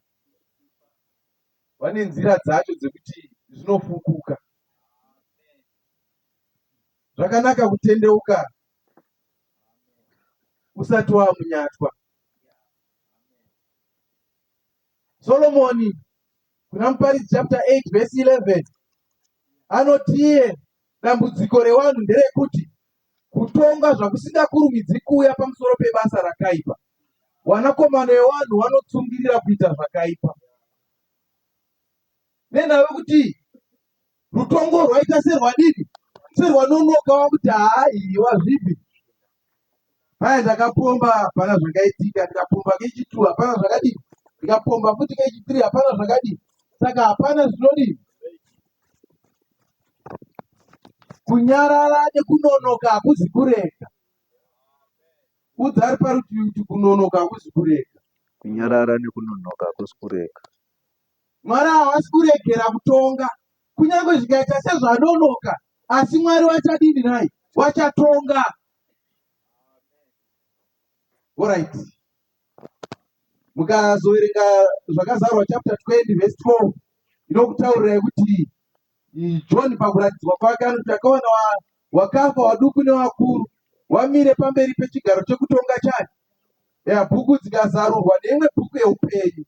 Speaker 1: vane nzira dzacho dzekuti zvinofukuka. Zvakanaka kutendeuka usati wamunyatwa. Solomoni kuna Muparidzi chapter 8 verse 11 anoti iye dambudziko rewanhu nderekuti kutonga zvakusingakurumidzi kuuya pamusoro pebasa rakaipa. Wanakomana wewanhu wanotsungirira kuita zvakaipa. Nenhau yekuti rutongo rwaita serwadini serwanonoka wakuti haa iwa zvipi paya ndakapomba hapana zvakaitika ndikapomba kechitu hapana zvakadii ndikapomba futi kechitiri hapana zvakadii saka hapana zvinodii kunyarara nekunonoka hakuzi kurega udza ari parutivi kuti kunonoka hakuzi kurega
Speaker 2: kunyarara nekunonoka hakuzi kurega
Speaker 1: Mwari havasi kuregera kutonga kunyange zvikaita sezvanonoka, asi Mwari vachadini nhai? Vachatonga. Alright. Mukazoverenga zvakazarwa chapter 20 verse 12 inokutaurirai kuti John pakuratidzwa kwake anoti akawana wakafa waduku newakuru wamire pamberi pechigaro chekutonga chake. Ya bhuku dzikazarurwa neimwe bhuku yeupenyu.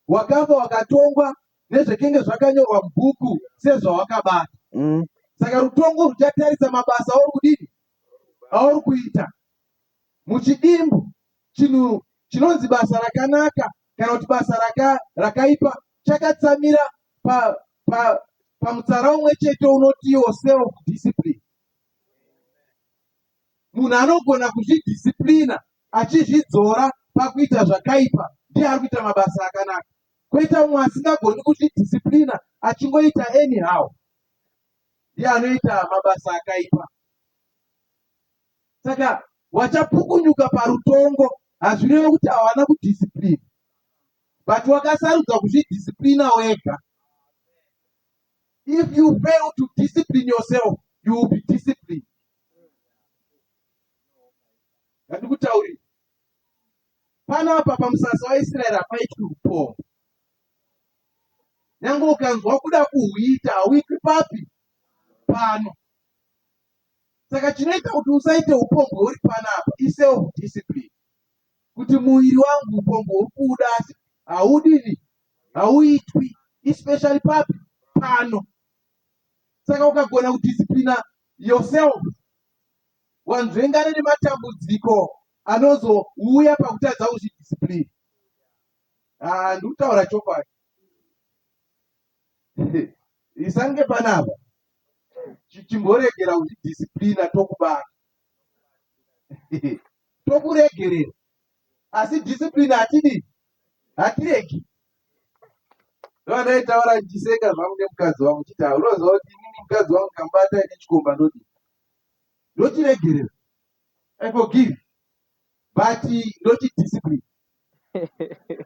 Speaker 1: Wakafa wakatongwa nezvekenge zvakanyorwa mubhuku sezvawakabata. Saka rutongo ruchatarisa mabasa auri kudini auri kuita. Muchidimbu, chinhu chinonzi basa rakanaka kana kuti basa raka, rakaipa chakatsamira pa, pa, pamutsara umwe chete unotiwo self discipline. Munhu anogona kuzvidhisiplina. achizvidzora pakuita zvakaipa ndiye ari kuita mabasa akanaka. Koita mumwe asingagoni kuzvidhisiplina achingoita anyhow ndiye anoita mabasa akaipa. Saka wachapukunyuka parutongo hazvirevi kuti hawana kudhisiplina but wakasarudza kuzvidhisiplina wega. If you fail to discipline yourself, you will be disciplined. Ngandikutaurire. Panapa pamusasa waIsraeri hapaitwi upombwe. Nyange ukanzwa kuda kuhuita hauitwi papi? Pano. Saka chinoita kuti usaite upombwe uri panapa iself discipline. Kuti muviri wangu upombwe uri kuuda asi haudini hauitwi especially papi? Pano. Saka ukagona kudisciplina yourself wanzvengana nematambudziko anozouya pakutadza kuzvidiscipline. Ah, ndikutaura chokwadi. Isange panapa chimboregera kuzvidisciplina tokubata tokuregerera asi discipline hatidii hatiregi ndovandaitaura ndichiseka zvangu nemukadzi wangu chiti unoziva kuti inini mukadzi wangu kamubata ine chikomba ndodii ndochiregerera i forgive but ndochidiscipline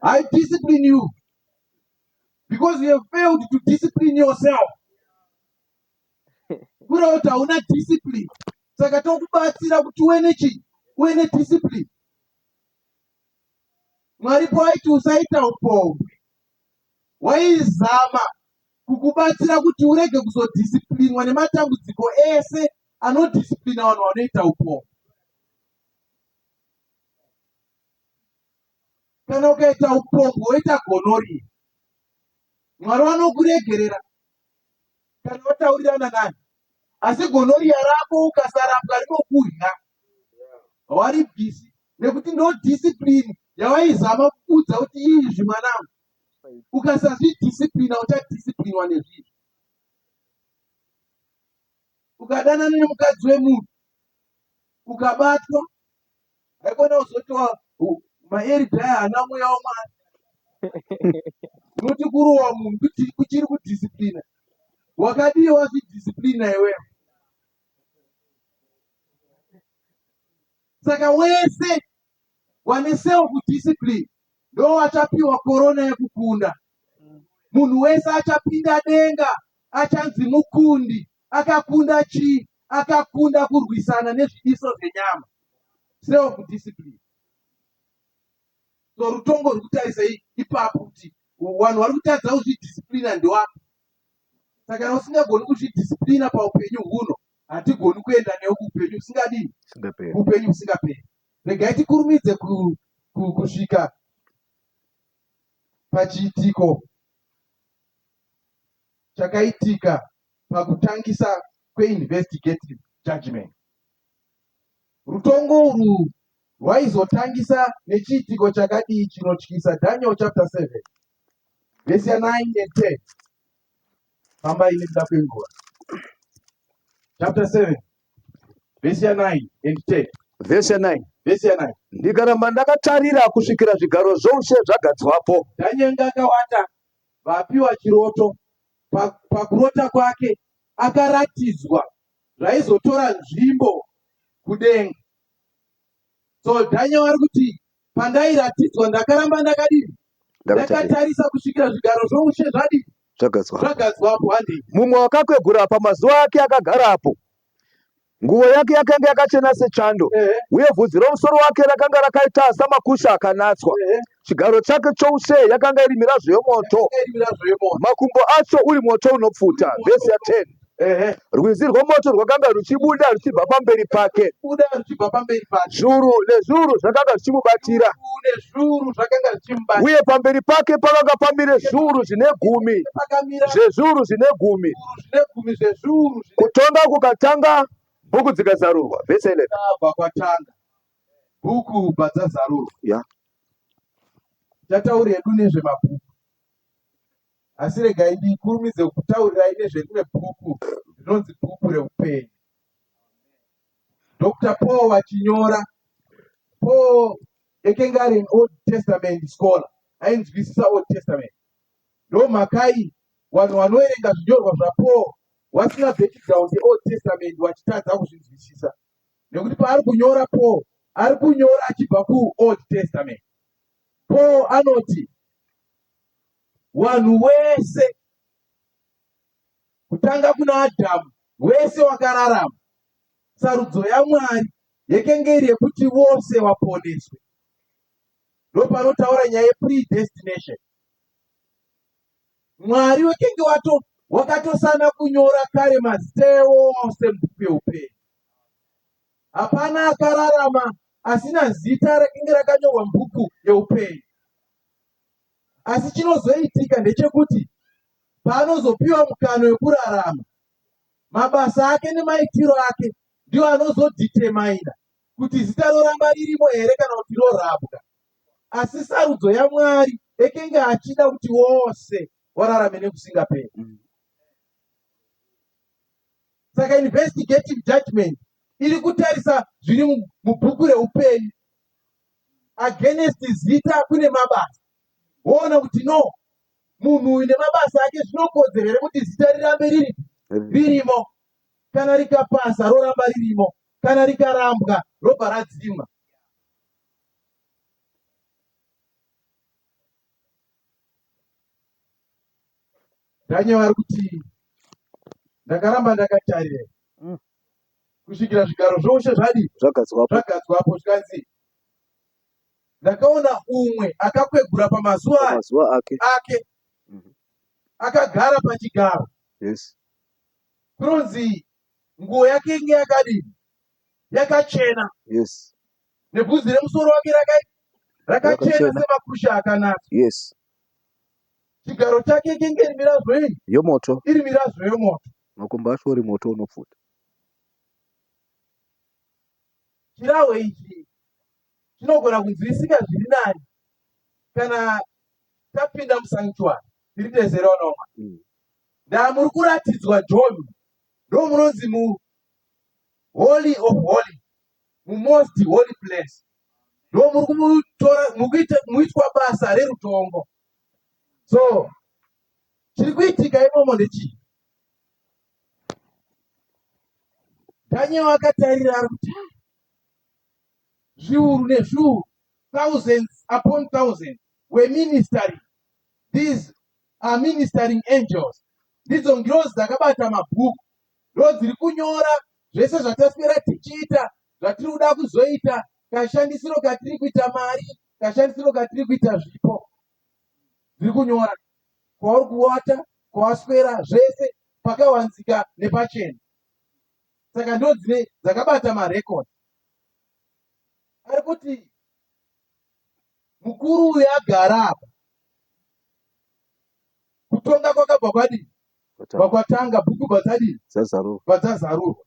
Speaker 1: i discipline you because you have failed to discipline yourself kureva kuti hauna discipline saka tokubatsira kuti uve nechii uve nediscipline mwari pawaiti usaita upombwe waizama kukubatsira kuti urege kuzodisciplinwa nematambudziko ese anodisciplina vanhu vanoita upombwe kana ukaita upombwe woita gonorrhea mwari vanokuregerera kana wataurirana nani asi gonorrhea rako ukasarapwa rinokudya hawaribvisi nekuti ndo discipline yawaizama kuudza kuti izvi mwanangu ukasazvidisciplina uchadisciplinwa nezvizvi ukadanana nemukadzi wemunhu ukabatwa haikona kuzoti maeridha aya haana mweya wamwari unoti kurowa munhu kuchiri kudisciplina wakadii wazvidisciplina iwewe saka wese wane self discipline ndo wachapiwa korona yekukunda munhu wese achapinda denga achanzi mukundi akakunda chii akakunda kurwisana nezvidiso zvenyama self discipline so rutongo ruri kutarisa ipapo kuti vanhu vari kutadza kuzvidisciplina ndewapi saka kana usingagoni kuzvidisciplina paupenyu huno hatigoni kuenda newe kuupenyu husingadini kuupenyu husingaperi regai tikurumidze kusvika pachiitiko chakaitika pakutangisa kweinvestigative judgment. Rutongo urwu rwaizotangisa nechiitiko chakadii chinotyisa? Daniel chapter 7 vhesi ya 9 and 10. Fambai nekuda kwenguva. Chapter 7 vhesi ya 9 and 10.
Speaker 2: Vhesi ya 9.
Speaker 1: Vhesi ya 9.
Speaker 2: Ndikaramba ndakatarira kusvikira zvigaro zvoushe zvagadzwapo.
Speaker 1: Daniel akawata vapiwa chiroto. Pakurota kwake akaratidzwa zvaizotora nzvimbo kudenga. So Daniel ari kuti pandairatidzwa ndakaramba ndakadini? Ndakatarisa kusvikira zvigaro zvoushe zvadini?
Speaker 2: Zvagadzwa.
Speaker 1: Zvagadzwapo handei.
Speaker 2: Mumwe wakakwegura pamazuva ake akagarapo. Nguvo yake yakanga yakachena sechando, uye vhudzi romusoro wake rakanga rakaita samakusha akanatswa. Chigaro chake choushe yakanga iri mirazvo yomoto, makumbo acho uri moto unopfuta. Vhesi ya 10. Rwizi rwomoto rwakanga ruchibuda ruchibva pamberi pake, zviuru nezviuru zvakanga zvichimubatira, uye pamberi pake pakanga pamire zviuru zvine gumi zvezviuru zvine gumi. Kutonga kukatanga, bhuku dzikazarurwa. Vhesi 11.
Speaker 1: Kubva kwatanga bhuku padzazarurwa.
Speaker 2: Yeah.
Speaker 1: Tataura hedu nezvemabhuku asi regai ndikurumidze kutaurirai nezverimwe bhuku rinonzi bhuku reupenyu. Dr. Paul vachinyora. Paul ekenge ari an Old Testament scholar, ainzwisisa Old Testament. Ndomhakai vanhu vanoverenga zvinyorwa zvaPaul vasina background yeOld Testament vachitadza kuzvinzwisisa. Nekuti paari kunyora Paul, ari kunyora achibva kuOld Testament. Paul anoti vanhu wese kutanga kuna Adhamu wese wakararama sarudzo yaMwari yekenge iri yekuti vose vaponeswe. Ndopanotaura nyaya yepredestination. Mwari wekenge wato wakatosana kunyora kare mazita ewose mubhuku yeupenyu. Hapana akararama asina zita rakenge rakanyorwa mubhuku yeupenyu. Asi chinozoitika ndechekuti paanozopiwa mukana wekurarama, mabasa ake nemaitiro ake ndiwo anozodhitemaina kuti zita roramba ririmo here kana kuti rorabwa. Asi sarudzo yaMwari ekenge achida kuti wose wararame nekusingaperi. Saka investigative judgment iri kutarisa zviri mubhuku reupenyu against zita kune mabasa, woona kuti no, munhu uyu nemabasa ake zvinokodzera here kuti zita rirambe riri ririmo. Kana rikapasa roramba ririmo, kana rikarambwa robva radzimwa. Daniel ari kuti ndakaramba ndakatarira kusvikira zvigaro zvoushe zvadii
Speaker 2: Zvagadzwapo.
Speaker 1: Zvagadzwapo. Zvikanzi ndakaona umwe akakwegura pamazuva
Speaker 2: Pamazuva ake.
Speaker 1: Ake akagara pachigaro. Kunonzi nguo yake inge yakadini? Yakachena. Nebvudzi remusoro wake rakachena
Speaker 2: Rakachena.
Speaker 1: semakusha akanaka. Chigaro chake kenge iri mirazvo iyi
Speaker 2: Yomoto.
Speaker 1: Iri mirazvo yomoto.
Speaker 2: Makumbo acho uri moto unopfuta.
Speaker 1: Chirahwe ichi chinogona kunzwisika zviri nani kana tapinda musanctuary tiri tese ronoma. Ndaa muri kuratidzwa John ndo munonzi mu holy of holy, mumost holy place, ndo muri kumutora muitwa basa rerutongo. So chiri kuitika imomo ndechii? Daniel akatarira ari kuti, "Ah, zviuru nezviuru, thousands upon thousands were ministering. These are ministering angels. Ndidzo ngirozi dzakabata mabhuku, ndo dziri kunyora zvese zvataswera tichiita, zvatiri kuda kuzoita, kashandisiro katiri kuita mari, kashandisiro katiri kuita zvipo. Dziri kunyora kwauri kuwata, kwawaswera, zvese pakawanzika nepachena. Saka ndo dzine dzakabata marekodi. Ari kuti mukuru uyu agara apa, kutonga kwakabva kwadii?
Speaker 2: Kwatanga.
Speaker 1: Kwatanga, bhuku bva dzadii?
Speaker 2: Dzazarurwa.
Speaker 1: Bva dzazarurwa.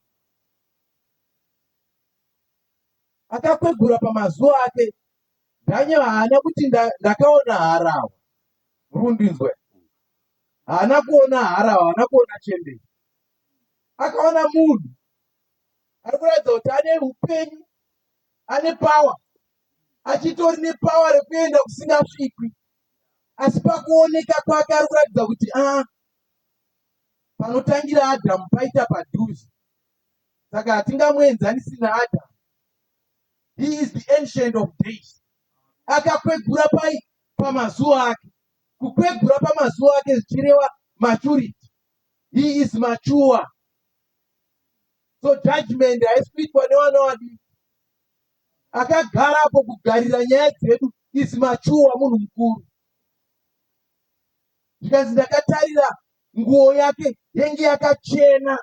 Speaker 1: Akakwegura pamazuva ake. Daniel haana kuti ndakaona harahwa. Muri kundinzwa? Haana kuona harahwa, haana kuona chembere. Akaona munhu ari kuratidza kuti ane upenyu, ane power, achitori nepower rekuenda kusingasvikwi. Asi pakuoneka kwake ari kuratidza kuti a panotangira Adhamu paita padhuze. Saka hatingamuenzanisi naAdhamu. He is the Ancient of Days. Akakwegura pai? Pamazuva ake. Kukwegura pamazuva ake zvichireva maturity. He is mature. So judgment haisi kuitwa nevana vadiki. Akagara apo kugarira nyaya dzedu is mature, munhu mukuru. Zvikanzi ndakatarira, nguo yake yenge yakachena.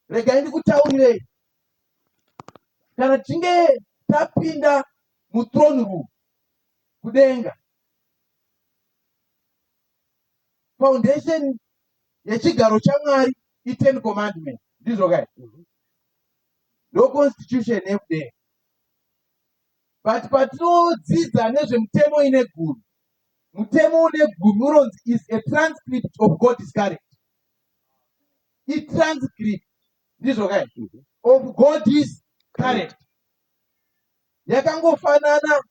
Speaker 1: Regai ndikutaurirei, kana tichinge tapinda muthrone room kudenga, foundation yechigaro chaMwari i10 commandment, ndizvo kai? Ndo constitution yekudenga. But patinodzidza nezvemutemo ine gumi, mutemo une gumi unonzi is a transcript of God's character. Itranscript, ndizvo kai? Of God's character. Yakangofanana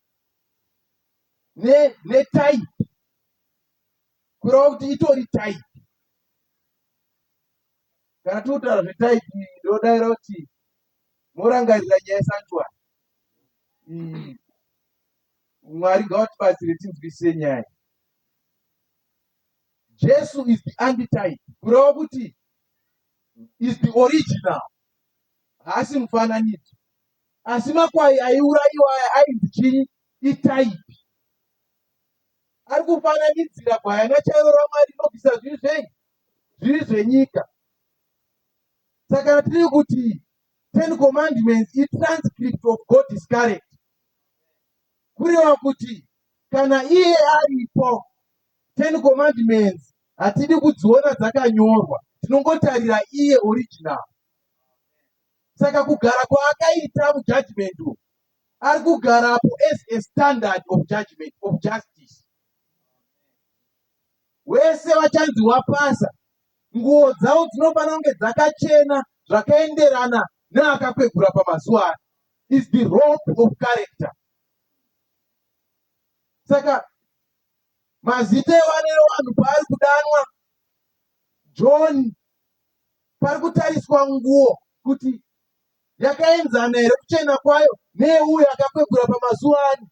Speaker 1: netype, kureva kuti itori type. Kana tiri kutaura zvetype, ndinodaira kuti morangarira nyaya yesanctuary. Mwari ngavatibatsire tinzwisise nyaya. Jesu is the antitype, kureva kuti is the original, haasi mufananidzo. Asi makwai aiurayiwa aya ainzi chinyi? Itype. Ari kufananidzira gwayana chairo raMwari rinobvisa zvivi zvei? Zvivi zvenyika. Saka tiri kuti Ten Commandments itranscript of God's character. Kureva kuti kana iye aripo, Ten Commandments hatidi kudziona dzakanyorwa, tinongotarira iye original. Saka kugara kwaakaita mujudgment umu, ari kugarapo as a standard of judgment, of justice. Wese vachanzi wapasa, nguo dzavo dzinofanira kunge dzakachena zvakaenderana neakakwegura pamazuva ano. Is the rope of character. Saka mazita evana evanhu paari kudanwa, John, pari kutariswa nguo kuti yakaenzana here kuchena kwayo neyeuyo akakwegura pamazuva ani.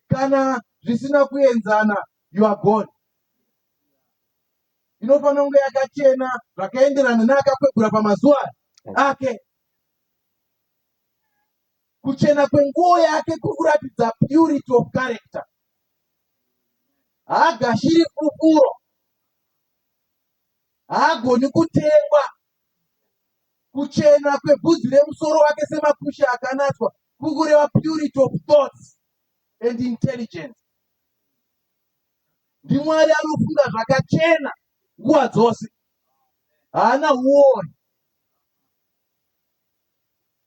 Speaker 1: Kana zvisina kuenzana, you are gone. Inofanira kunge yakachena zvakaenderana neakakwegura pamazuva ake. Kuchena kwenguo yake kuri kuratidza purity of character. Haagashiri fufuro, haagoni kutengwa. Kuchena kwebvudzi remusoro wake semakushe akanatswa kuri kureva purity of thoughts and intelligence. NdiMwari anofunga zvakachena nguva dzose, haana huori.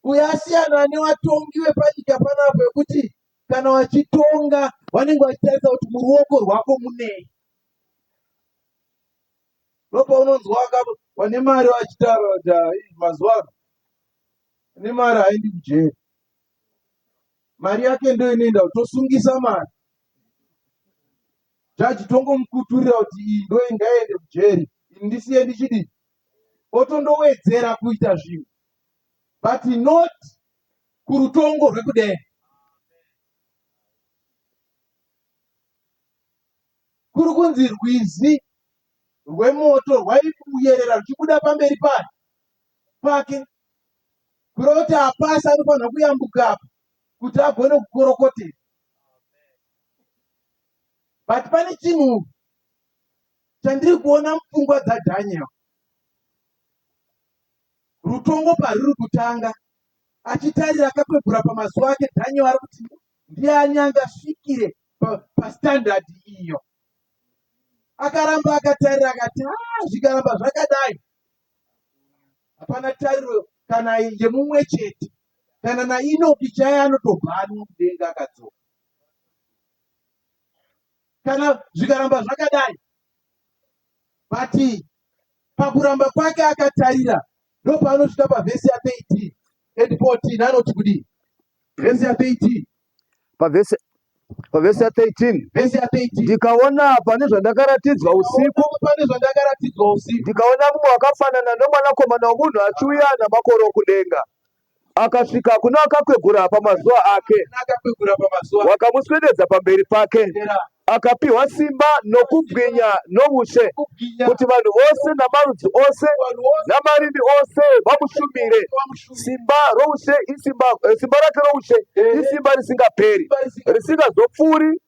Speaker 1: Uyo asiyana nevatongi vepanyika panapa vekuti kana vachitonga vanenge vachitarisa kuti muruoko rwako munei. Ndopaunonzwa vane mari vachitaura kuti hai mazuva ano ane mari haendi kujeri. Mari yake ndo inoenda kutosungisa mari. Jaji tongomukuturira kuti iyi ndo ingaende kujeri, ini ndisiye ndichidii, otondowedzera kuita zvinhu, but not kurutongo rwekudenga. Kuri kunzi rwizi rwemoto rwaiyerera ruchibuda pamberi pake pake, kureva kuti hapasi anofanira kuyambuka apa kuti agone kukorokotera. But pane chinhu chandiri kuona mupfungwa dzaDaniel, rutongo paruri kutanga, achitarira akakwegura pamazuva ake, Daniel ari kuti ndiani angasvikire pastandard iyo? Akaramba akatarira akati, ah, zvikaramba zvakadai hapana tariro kana yemumwe chete, kana naInoki chaiye anotobhanwa kudenga akadzoka. Kana zvikaramba zvakadai. But pakuramba kwake akatarira, ndopaanosvika pavhesi ya 13 and 14. Anoti kudii vhesi ya 13?
Speaker 2: Pavhesi pavhesi ya 13.
Speaker 1: Vhesi ya 13.
Speaker 2: Ndikaona pane zvandakaratidzwa usiku,
Speaker 1: pane zvandakaratidzwa usiku,
Speaker 2: ndikaona mumwe wakafanana nomwanakomana womunhu achiuya namakore okudenga, akasvika kuna akakwegura pamazuva ake,
Speaker 1: akakwegura pamazuva,
Speaker 2: wakamuswededza pamberi pake, akapiwa simba nokubwinya noushe,
Speaker 1: kubwinya,
Speaker 2: kuti vanhu vose namarudzi ose
Speaker 1: vanhu vose
Speaker 2: namarimi ose vamushumire.
Speaker 1: Vamushumire.
Speaker 2: Simba roushe isimba, simba rake roushe isimba risingaperi,
Speaker 1: Simba risinga-
Speaker 2: risingazopfuuri,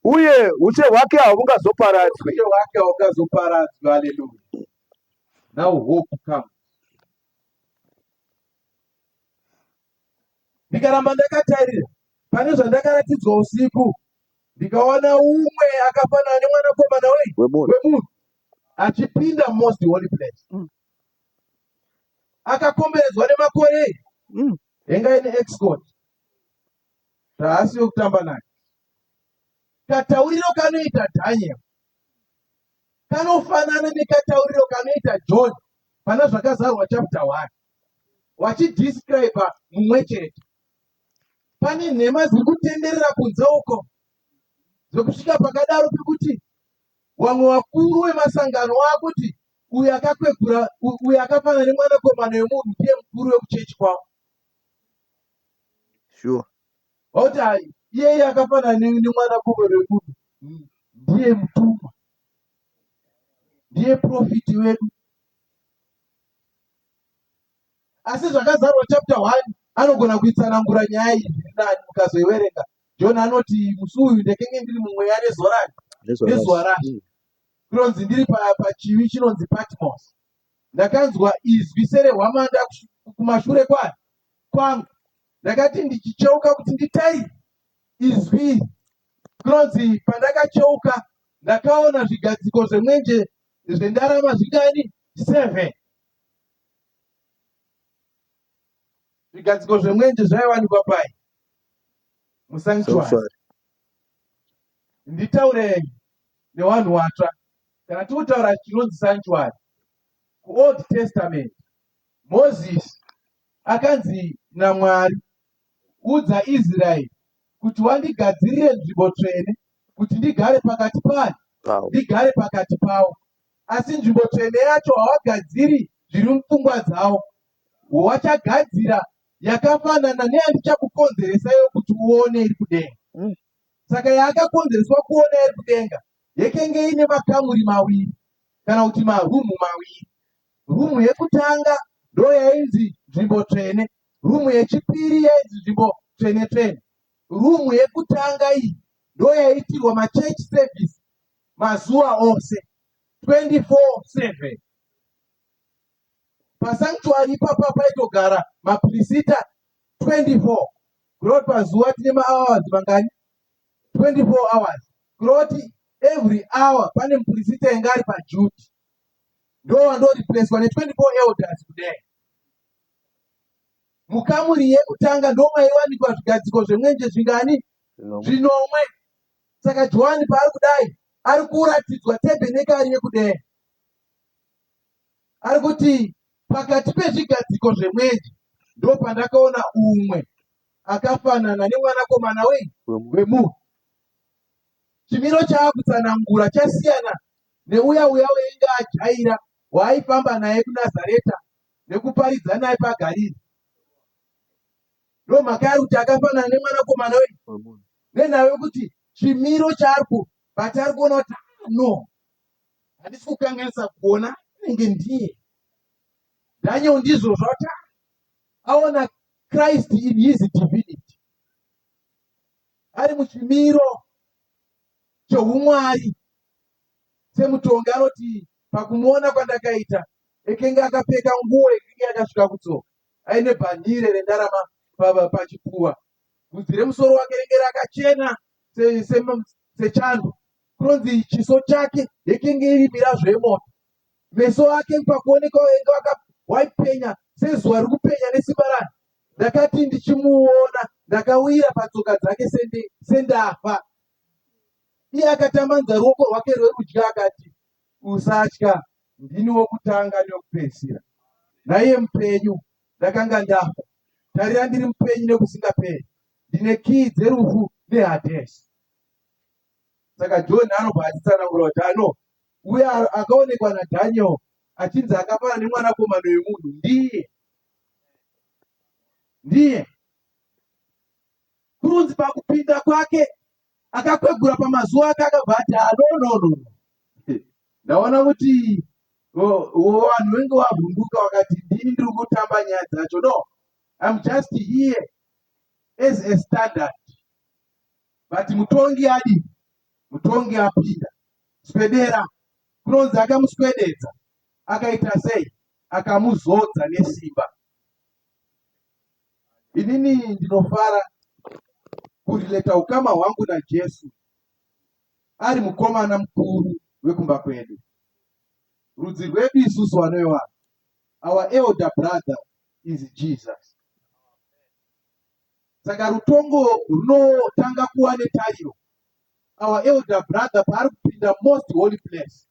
Speaker 2: uye ushe hwake hahungazoparadzwi.
Speaker 1: Ushe hwake haukazoparadzwi. Haleluya. Now hope comes. Ndikaramba ndakatarira pane zvandakaratidzwa usiku, ndikaona umwe akafanana nemwanakomana wei?
Speaker 2: Wemunhu.
Speaker 1: Wemunhu achipinda most holy place, akakomberedzwa nemakore. Henga ine escort, haasi wekutamba naye. Katauriro kanoita Daniel kanofanana nekatauriro kanoita John pana Zvakazarwa chapter 1, wachidescribe mumwe chete. Pane nhema dziri kutenderera kunze uko dzekusvika pakadaro pekuti vamwe vakuru vemasangano vakuti uyu akakwegura, uyu akafanana nemwanakomana wemunhu ndiye mukuru wekuchechi kwavo.
Speaker 2: Sure.
Speaker 1: Vauti hai, iyeye akafanana nemwanakomana wemunhu ndiye mutumwa, ndiye profiti wedu. Asi zvakazarwa chapter 1 anogona kuitsanangura nyaya iyi zviri nani mukazoiverenga. John anoti musi uyu ndakenge ndiri mumweya nezuva rani nezuva racho kunonzi ndiri pachivi chinonzi Patmos. Ndakanzwa izwi serehwamanda kumashure kwani kwangu. Ndakati ndichicheuka kuti nditarire izwi iri, kunonzi pandakacheuka ndakaona zvigadziko zvemwenje zvendarama zvingani? 7. Zvigadziko zvemwenje zvaiwanikwa pai? Musanctuary. Nditaure newanhu watsva. Kana tikutaura chinonzi sanctuary kuOld Testament, Moses akanzi naMwari, udza Israeri kuti wandigadzirire nzvimbo tsvene kuti ndigare pakati payo, ndigare pakati pavo. Asi nzvimbo tsvene yacho hawagadziri zviri mupfungwa dzavo. Wachagadzira yakafanana neyandichakukonzeresa iwe kuti uone iri kudenga. Saka yaakakonzereswa kuona iri kudenga yekenge ine makamuri mawiri kana kuti marumu mawiri. Rumu yekutanga ndo yainzi nzvimbo tsvene, rumu yechipiri yainzi nzvimbo tsvene tsvene. Rumu yekutanga iyi ndo yaiitirwa machurch service mazuva ose 24/7. Pasanctuary ipapa paitogara mapirisita 24 kureva kuti pazuva tine mahours mangani? 24 hours kureva kuti every hour pane mupirisita inge ari paduty ndo wandoreplacwa ne24 elders kudai. Mukamuri yekutanga ndo maiwanikwa zvigadziko zvemwenje zvingani? Zvinomwe. Saka Johani paari kudai ari kuratidzwa tebhenekari yekudenga. Ari kuti pakati pezvigadziko zvemwenje ndopandakaona umwe akafanana nemwanakomana wei wemunhu. Chimiro chaakutsanangura chasiyana neuya uya wainge ajaira waaifamba naye kuNazareta nekuparidza naye paGariri. Ndomhaka yaari kuti akafanana nemwanakomana wei nenhau yekuti chimiro chaari ku but ari kuona kuti ah, no handisi kukanganisa kuona anenge ndiye Daniel. Ndizvo zvati aona Christ in his divinity ari muchimiro cheumwari semutongi. Anoti pakumuona kwandakaita ekenge akapfeka nguo ekenge yakasvika kutsoka, aine bhanhire rendarama pachipfuva, bvudzi remusoro wake renge rakachena sechando, kunonzi chiso chake yekenge iri mirazvo yemoto, meso ake pakuoneka wainge waipenya sezuva riri kupenya nesimba rani. Ndakati ndichimuona ndakawira patsoka dzake sendafa. Iye akatambanudza ruoko rwake rwerudyi akati, usatya, ndini wokutanga newokupedzisira, naiye mupenyu. Ndakanga ndafa, tarira ndiri mupenyu nekusingaperi, ndine kiyi dzerufu nehadhesi. Saka John anobva achitsanangura kuti ano uye akaonekwa naDaniel achinzi akafanana nemwanakomana wemunhu ndiye ndiye. Kurunzi pakupinda kwake akakwegura pamazuva ake akabva ati ah, no no no no, ndaona kuti vanhu venge vavhunduka vakati ndini ndiri kutamba nyaya dzacho. No, I'm just here as a standard, but mutongi adi mutongi apinda. Swedera. Kunonzi akamuswededza akaita sei? Akamuzodza nesimba. Inini ndinofara kurileta ukama hwangu naJesu ari mukomana mukuru wekumba kwedu. Rudzi rwedu isusu vanoiwana, our elder brother is Jesus. Saka rutongo runotanga kuva netariro our elder brother paari kupinda most holy place.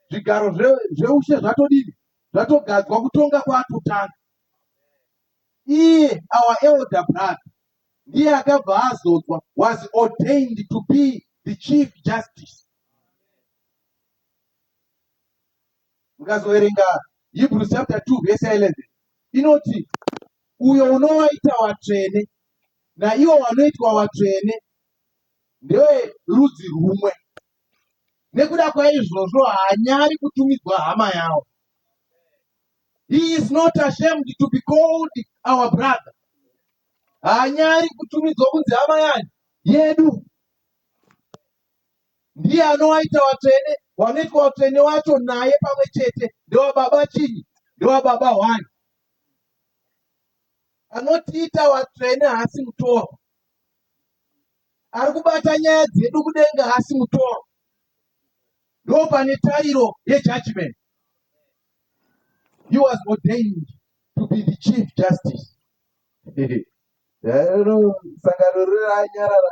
Speaker 1: Zvigaro zveushe zvatodini? Zvatogadzwa, kutonga kwaatotanga. Iye our elder brother. Ndiye akabva azodzwa, was ordained to be the Chief Justice. Mukazoverenga Hebrews chapter 2 verse 11 inoti uyo unovaita watsvene naiwo wanoitwa watsvene ndewerudzi rumwe. Nekuda kwaizvozvo haanyari kutumidzwa hama yawo. He is not ashamed to be called our brother. Haanyari kutumidzwa kunzi hama yani yedu. Ndiye anowaita watsvene, wanoitwa watsvene wacho naye pamwe chete ndewababa chinyi, ndewababa hwani. Anotiita watsvene haasi mutorwa. Ari kubata nyaya dzedu kudenga haasi mutorwa. Ndo pane tariro yejudgment. He was ordained to be the chief justice. Sangano riranyarara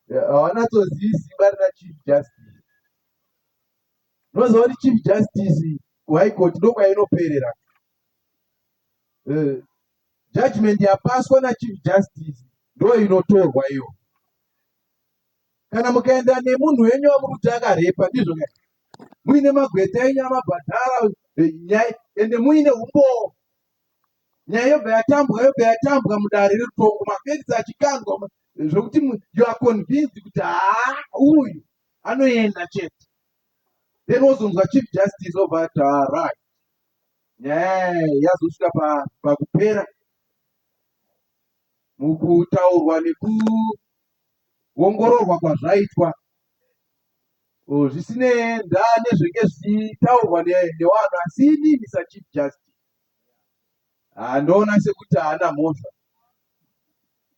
Speaker 1: hawanatsozivi simba rina chief justice. Unoziva kuti chief justice kuhigh court ndokwainoperera. Eh, judgment yapaswa nachief justice ndo inotorwa iyo. Kana mukaenda nemunhu wenyu wamuri kuti akarepa ndizvo ka muine magweta enyu amabhadhara eh, nyaya ende muine umbowo nyaya yobva yatambwa yobva yatambwa mudare rerutongo mafacts achikandwa zvekuti you are convinced kuti haa uyu anoenda chete then wozonzwa chief justice obva ati alright nyaya yazosvika pakupera mukutaurwa nekuongororwa kwazvaitwa zvisinei ndaa nezvenge zvichitaurwa nevanhu asi inini sachief justice handoona sekuti haana mhosva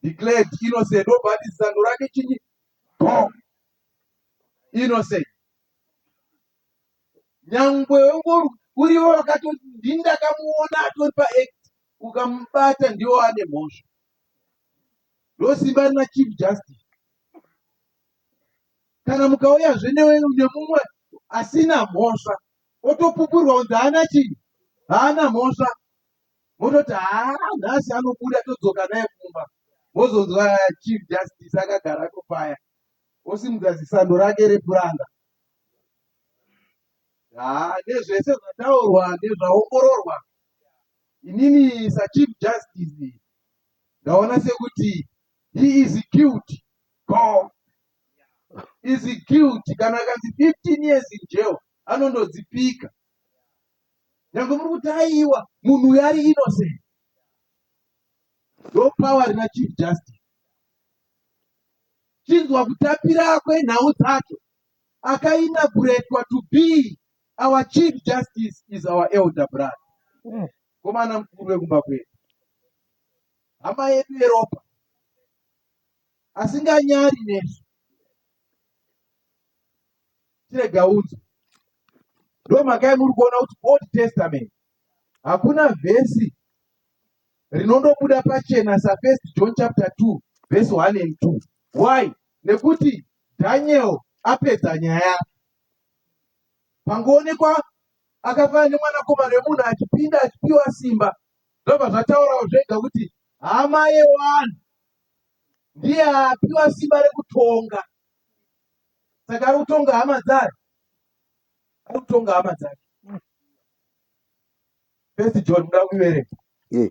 Speaker 1: declared innocent obva ati zano rake chinyi go innocent nyangwe uriwe wakatoti ndini ndakamuona atori paact ukamubata ndiwo ane mhosva ndosimba rina chief justice kana mukauyazve nemumwe asina mhosva otopupurwa kunzi haana chii haana mhosva mototi haa nhasi anobuda todzoka naye kumba mozonzwa chief justice akagara kopaya osimudza zisando rake repuranga haa nezvese zvataurwa nezvaongororwa inini sachief justice ndaona sekuti he is guilty go is guilty kana akanzi 15 years in jail anondodzipika nyange muri kuti aiwa munhu uyu ari innocent ndo power rina chief justice chinzwa kutapira kwenhau dzacho akainaguretwa to be our chief justice is our elder brother komana mukuru wekumba kwedu hama yedu yeropa asinganyari nezvo chirega unzwe ndo mhaka yemuri kuona kuti old testament hakuna vhesi rinondobuda pachena safirst John chapter 2 verse 1 and 2 why nekuti Daniel apedza nyaya yake pangoonekwa akafanana nemwanakomana wemunhu achipinda achipiwa simba zvobva zvataurawo zvega kuti hama yewanhu ndiye apiwa simba rekutonga saka ari kutonga hama dzake ari kutonga hama dzake first John muda kuiverenga
Speaker 2: Yeah.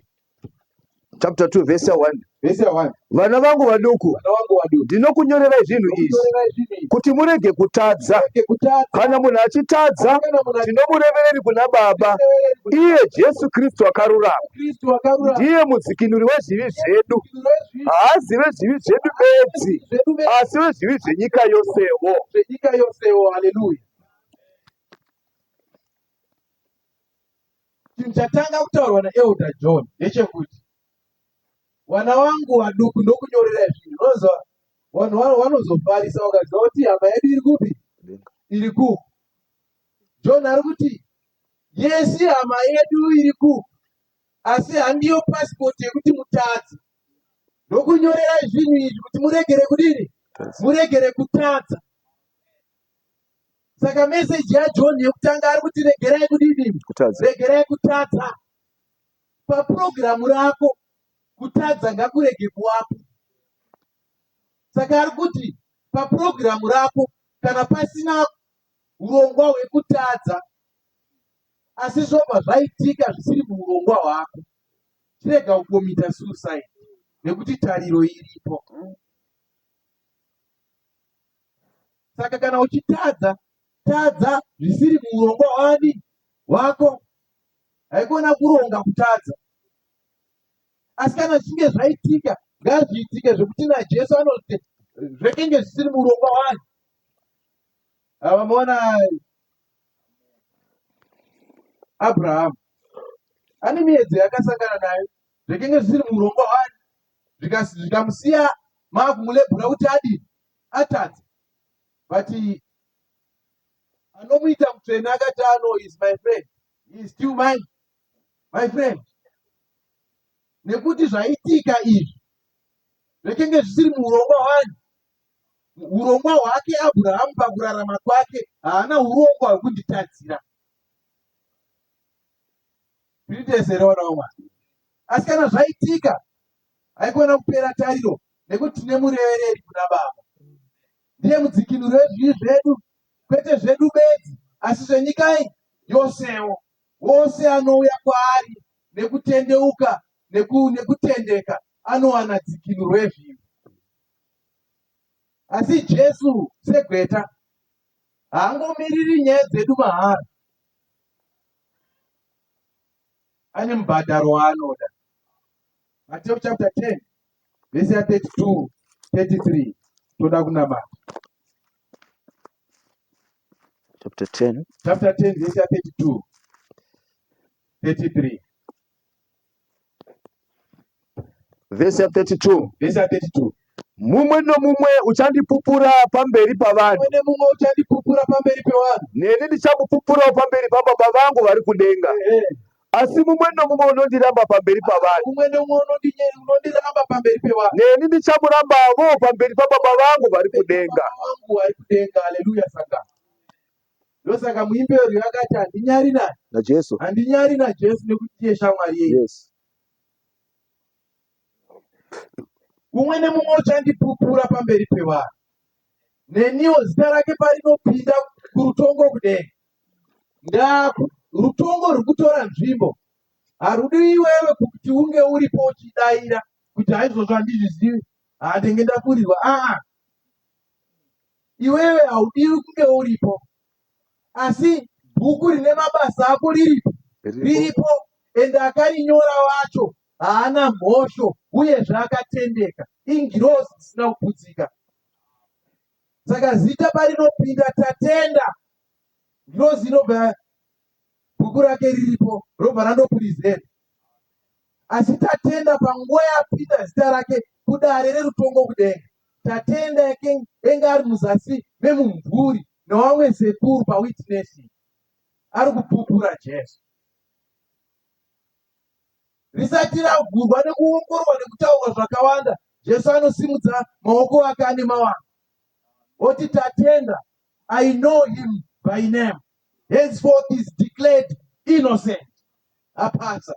Speaker 2: Chapter 2 verse 1.
Speaker 1: vhesi ya1
Speaker 2: Vana vangu vaduku,
Speaker 1: vana vangu vaduku
Speaker 2: ndinokunyorerai zvinhu izvi
Speaker 1: kunyorerai zvinhu izvi
Speaker 2: kuti murege kutadza.
Speaker 1: murege kutadza
Speaker 2: Kana munhu achitadza,
Speaker 1: kana munhu
Speaker 2: tinomurevereri kuna Baba,
Speaker 1: achirevereri kuna
Speaker 2: iye Jesu Kristu akarurama.
Speaker 1: Kristu akarurama
Speaker 2: Ndiye mudzikinuri wezvivi zvedu,
Speaker 1: wezvivi
Speaker 2: haazi wezvivi zvedu bedzi,
Speaker 1: zvedu bedzi
Speaker 2: asi wezvivi zvenyika yosewo.
Speaker 1: zvenyika yosewo haleluya chinhu chatanga kutaurwa naelder John ndechekuti vana vangu vaduku ndokunyorerai zvinhu unonzwa vanhu vanozofarisa vakaziva kuti hama yedu iri kupi iri kuku John ari kuti yesi hama yedu iri kuku asi handiyo pasipoti yekuti mutadze ndokunyorerai zvinhu izvi kuti muregere kudini muregere kutadza saka meseji yaJohn yekutanga ari kuti regerai kudini
Speaker 2: Kutadza.
Speaker 1: regerai kutadza papurogiramu rako kutadza ngakurege kuwapo. Saka ari kuti papurogiramu rako kana pasina urongwa hwekutadza asi zvobva zvaitika zvisiri muurongwa hwako, chirega kukomita suicide nekuti tariro iripo. Saka kana uchitadza, tadza zvisiri muurongwa hwani hwako. Haikona kuronga kutadza. Asi kana zvichinge zvaitika, ngazviitike zvekuti naJesu anoti zvekenge zvisiri muurongwa hwani. Vamaona Abrahamu ane miedzo yakasangana nayo zvekenge zvisiri muurongwa hwani zvikamusiya maakumulebhura kuti adini atadza but anomuita mutsvene akati ano ah, is my friend he is still my, my friend nekuti zvaitika izvi zvekenge zvisiri muurongwa hwani Hurongwa hwake Abrahamu pakurarama kwake haana hurongwa hwekunditadzira. Tiri tese here vana vaMwari? Asi kana zvaitika haikona kupera tariro nekuti tine murevereri kuna Baba. Ndiye mudzikinuri wezvivi zvedu, kwete zvedu bedzi, asi zvenyika yosewo. Wose anouya kwaari nekutendeuka nekutendeka anowana dzikinuro yezvivi. Asi Jesu segweta haangomiriri nyaya dzedu mahara. Ane mubhadharo waanoda. Mateo chapter 10 vhesi ya 32 33 toda kunamata.
Speaker 3: Chapter 10
Speaker 1: chapter 10 vhesi ya 32 33
Speaker 2: Vhesi ya 32.
Speaker 1: Vhesi ya 32.
Speaker 2: Mumwe nomumwe uchandipupura pamberi pavanhu.
Speaker 1: Mumwe nemumwe uchandipupura pamberi pevanhu.
Speaker 2: Neni ndichamupupurawo pamberi pababa vangu vari kudenga. Asi mumwe nomumwe unondiramba pamberi pavanhu.
Speaker 1: Mumwe nemumwe unondiramba pamberi pevanhu.
Speaker 2: Neni ndichamurambavo pamberi pababa vangu vari kudenga.
Speaker 1: Vangu vari kudenga. Haleluya sangano. Ndosaka muimbi werwiyo akati handinyari naye.
Speaker 2: NaJesu.
Speaker 1: Handinyari naJesu nekuti ndiye shamwari yenyu.
Speaker 2: Yes.
Speaker 1: Mumwe nemumwe uchandipupura pamberi pevanhu. Neniwo zita rake parinopinda kurutongo kudenga. Ndaku rutongo ruri kutora nzvimbo. Harudi iwewe kuti unge uripo uchidaira kuti haizvozvo handizvizivi. Handenge ndakurirwa. Aa. Iwewe haudiwi kunge uripo, asi bhuku rine mabasa ako riripo, riripo ende akarinyora wacho haana mhosho uyezve akatendeka, ingirozi dzisina kuputsika. Saka zita parinopinda Tatenda, ngirozi inobva bhuku rake riripo robva randopurizera. Asi Tatenda panguva yapinda zita rake kudare rerutongo kudenga, Tatenda enge ari muzasi memumvuri nevamwe sekuru pawitnessing ari kupupura Jesu. Risati ravhurwa nekuongororwa nekutaurwa zvakawanda, Jesu anosimudza maoko ake ane mawanga oti Tatenda, I know him by name, henceforth is declared innocent. Apasa.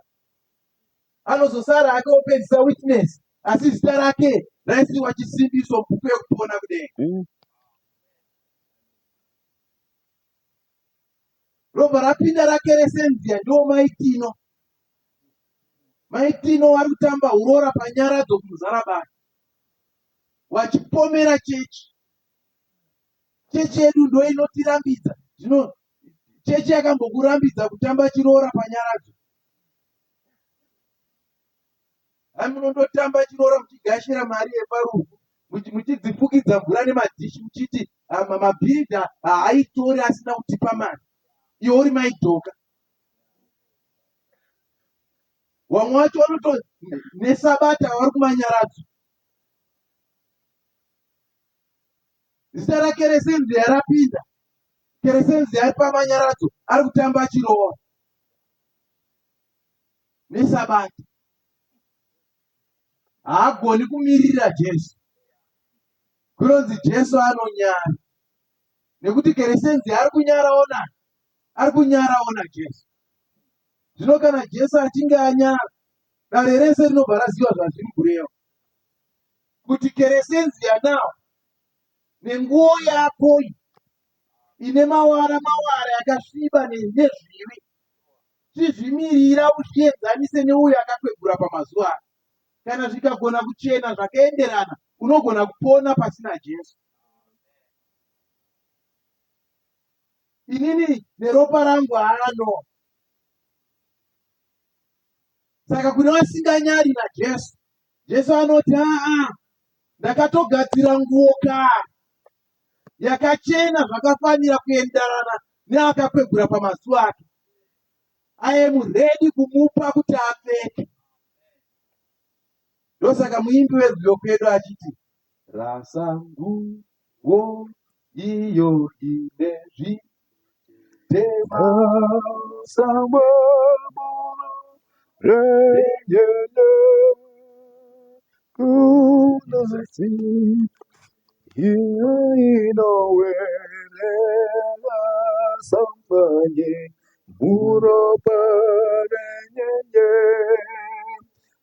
Speaker 1: Anozosara hake opedzisa witness asi zita rake raisiwa chisimbiso mubhuku yekupona kudenga. Robva rapinda raKeresenziya ndiwo mai Tino. Mai Tino vari kutamba huroora panyaradzo kuMuzarabani vachipomera chechi. Chechi yedu ndo inotirambidza zvino chechi yakambokurambidza kutamba chiroora panyaradzo hai munondotamba chiroora muchigashira mari yeparufu muchidzifukidza mvura nemadhishi muchiti ah, mabhiridha haaitori asina kutipa mari iwe uri maidhoka vamwe vacho vanoto nesabata vari kumanyaradzo Zita raKeresenziya rapinda. Keresenziya ari pamanyaradzo ari kutamba achirova nesabata. Haagoni kumirira Jesu. Kunonzi Jesu anonyara nekuti Keresenziya ari kunyarawo naye, ari kunyarawo naJesu. Zvino kana Jesu achinge anyara, dare rese rinobva raziva zvazviri kureva. Kuti keresenziya now nenguo yako iyi ine mawara mawara yakasviba nezvivi, chizvimirira uzvienzanise neuyo akakwegura pamazuva ake. Kana zvikagona kuchena zvakaenderana, unogona kupona pasina Jesu. Inini neropa rangu haano. Saka kune vasinganyari naJesu, Jesu anoti aa, ndakatogadzira nguo kare yakachena zvakafanira kuenderana neakakwegura pamazuva ake. I am ready kumupa kuti apfeke. Ndosaka muimbi werwiyo kwedu achiti rasa nguo iyo ine zvitema.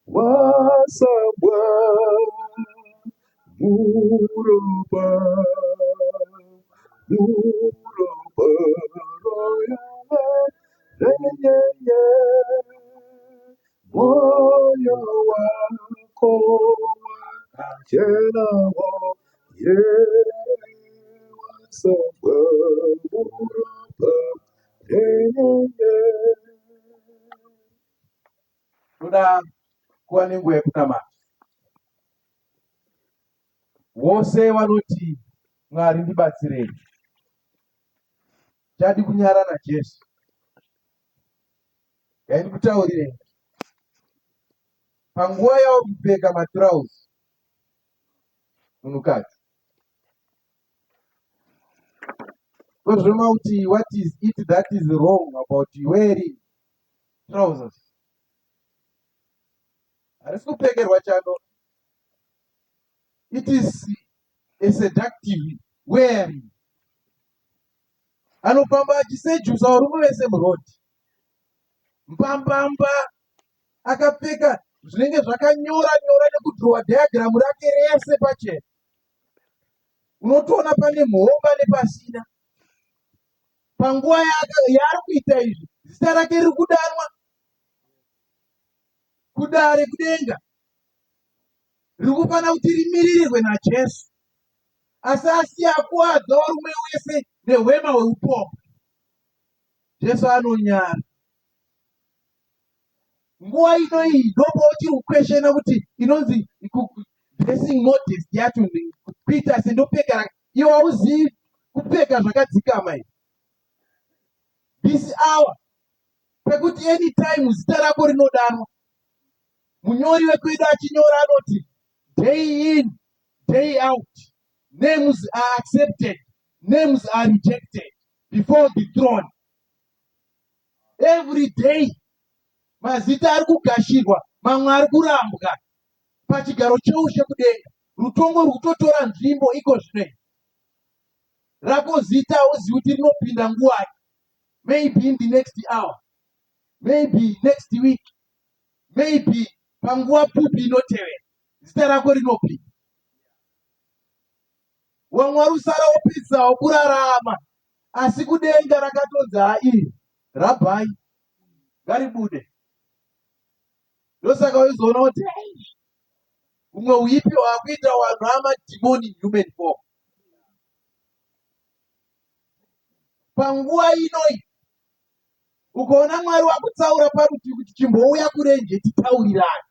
Speaker 2: Wasambwa muropa muropa renyenye moyo wako wakachenawo ye wasambwa muropa renyenye.
Speaker 1: Toda kuva nenguva yekunamata. Vose vanoti Mwari ndibatsirei. Chadi kunyara naJesu. Ngaindikutaurirei. Panguva yauri kupfeka maturauzi munhukadzi. Kozvoma kuti what is it that is wrong about wearing trousers? Harisi kupfekerwa chando. It is a seductive wearing. Anofamba achisejusa varume vese muroad. Mbambamba akapfeka zvinenge zvakanyora nyora nekudhirowa diagram rake rese pachena. Unotoona pane mhomba nepasina. Panguva yaari kuita izvi, zita rake riri kudanwa kudare kudenga riri kufanira kuti rimiririrwe naJesu, asi asiya akuwadza varume wese nehwema hweupombwe. Jesu anonyara. Nguva ino iyi ndopauchiri kukweshena kuti inonzi dressing modest yacho kuita sendopfeka iwe hauzivi kupfeka zvakadzikama izvi. This hour pekuti anytime zita rako rinodanwa. Munyori wekwedu achinyora anoti day in day out names are accepted names are rejected before the throne. Every day mazita ari kugashirwa mamwe ari kurambwa pachigaro cheushe kudenga. Rutongo ruri kutotora nzvimbo iko zvino izvi. Rako zita hauzivi kuti rinopinda nguwai. Maybe in the next hour, maybe next week, maybe panguva pfupi inotevera zita rako rinopinda. Vamwe vari kusara wopedzawo kurarama asi kudenga rakatonzi haa iri rabhai ngaribude. Ndosaka waizoona kuti humwe huipi hwakuita vanhu amadhimoni in human form. Panguva inoi ukaona Mwari wakutsaura parutivi kuti chimbouya kurenje titaurirane,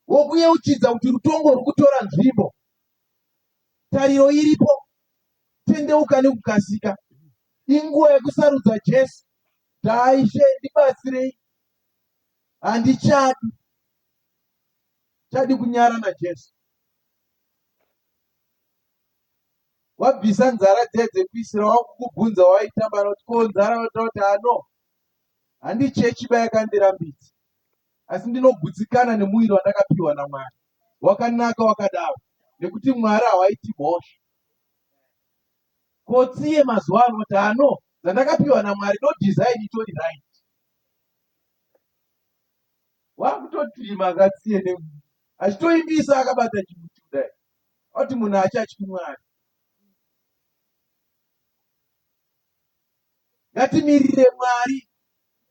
Speaker 1: wokuyeuchidza kuti rutongo ruri kutora nzvimbo, tariro iripo, tendeuka nekukasika. Inguva yekusarudza Jesu. Dhaishe, ndibatsirei, handichadi chadi kunyara naJesu. Wabvisa nzara dziya dzekuisira wakukubvunza waitamba anoti ko nzara wataura kuti ano handi chechi ba yakandirambidza asi ndinogutsikana nemuviri wandakapiwa naMwari wakanaka wakadaro nekuti Mwari hawaiti mhosva. Ko tsiye mazuva ano kuti ano dzandakapiwa naMwari no design itori right. Wakutotirima katsiye ne. Achitoimbisa akabata chimuti kudai. Oti munhu achatyi Mwari. Ngatimirire Mwari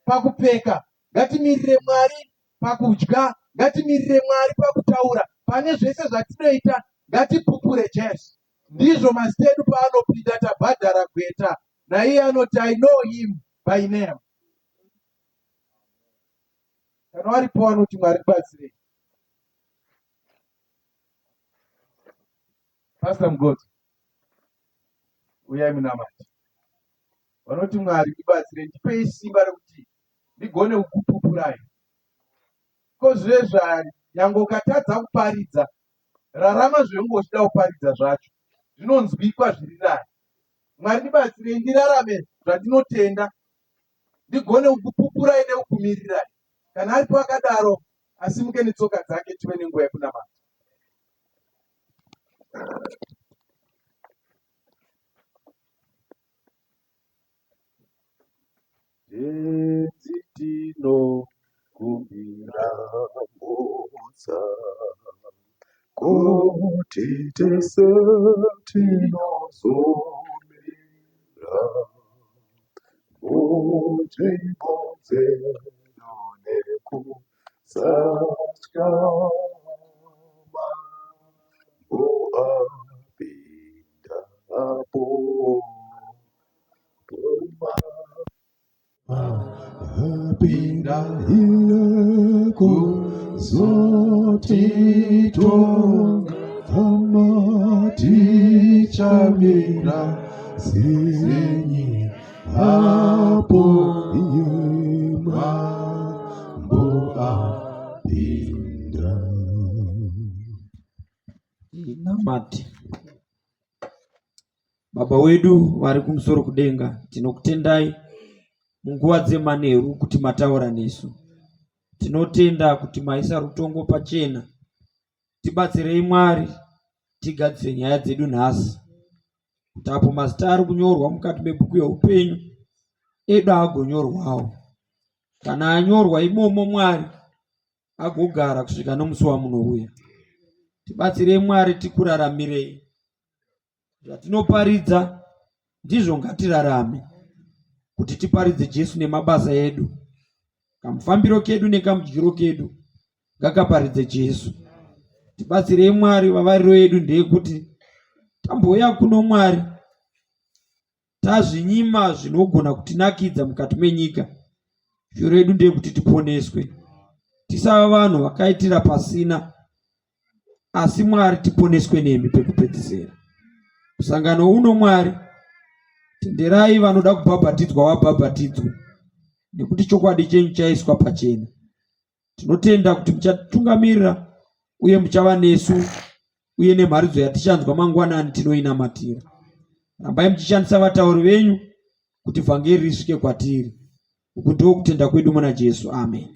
Speaker 1: pakupfeka, ngatimirire Mwari pakudya, ngatimirire Mwari pakutaura, pane zvese zvatinoita ngatipupure Jesu. Ndizvo mazita edu paanopinda tabhadhara gweta naiye anoti I know him by name. Kana varipo vanoti Mwari ndibatsirei. Pastor Mugodzo, uyai munamate. Vanoti Mwari ndibatsire, ndipei simba rekuti ndigone kukupupurai. Ko zvezvari nyange ukatadza kuparidza, rarama zveunge uchida kuparidza zvacho. Zvinonzwikwa zviri nani. Mwari ndibatsirei ndirarame zvandinotenda, ndigone kukupupurai nekukumirirai. Kana aripo akadaro, asimuke netsoka dzake tive nenguva yekunamata.
Speaker 2: Tenzi tinokumbira mutsa kuti tese tinozomira munzvimbo dzedu nekusatya mambo apinda apo. Apinda iye kuzotitonga hama tichamira senyi apo iye mambo apinda.
Speaker 4: Tinamate. Baba wedu vari kumusoro kudenga, tinokutendai munguva dzemanheru kuti mataura nesu. Tinotenda kuti maisa rutongo pachena. Tibatsirei Mwari tigadzise nyaya dzedu nhasi kuti apo mazita ari kunyorwa mukati mebhuku yeupenyu edu agonyorwawo. Kana anyorwa imomo Mwari agogara kusvika nomusi wamunouya. Tibatsirei Mwari tikuraramirei. Zvatinoparidza ndizvo ngatirarame kuti tiparidze Jesu nemabasa edu. Kamufambiro kedu nekamudyiro kedu ngakaparidze Jesu. Tibatsirei Mwari, vavariro yedu ndeyekuti tambouya kuno Mwari tazvinyima zvinogona kutinakidza mukati menyika. Shuro yedu ndeyekuti tiponeswe, tisava vanhu vakaitira pasina asi Mwari tiponeswe nemi pekupedzisira. Musangano uno Mwari tenderai vanoda kubhabhatidzwa vabhabhatidzwe nekuti chokwadi chenyu chaiswa pachena. Tinotenda kuti muchatitungamirira uye muchava nesu uye nemharidzo yatichanzwa mangwanani tinoinamatira. Rambai muchishandisa vatauri venyu kuti vhangeri risvike kwatiri. Uku ndiko kutenda kwedu muna Jesu. Amen.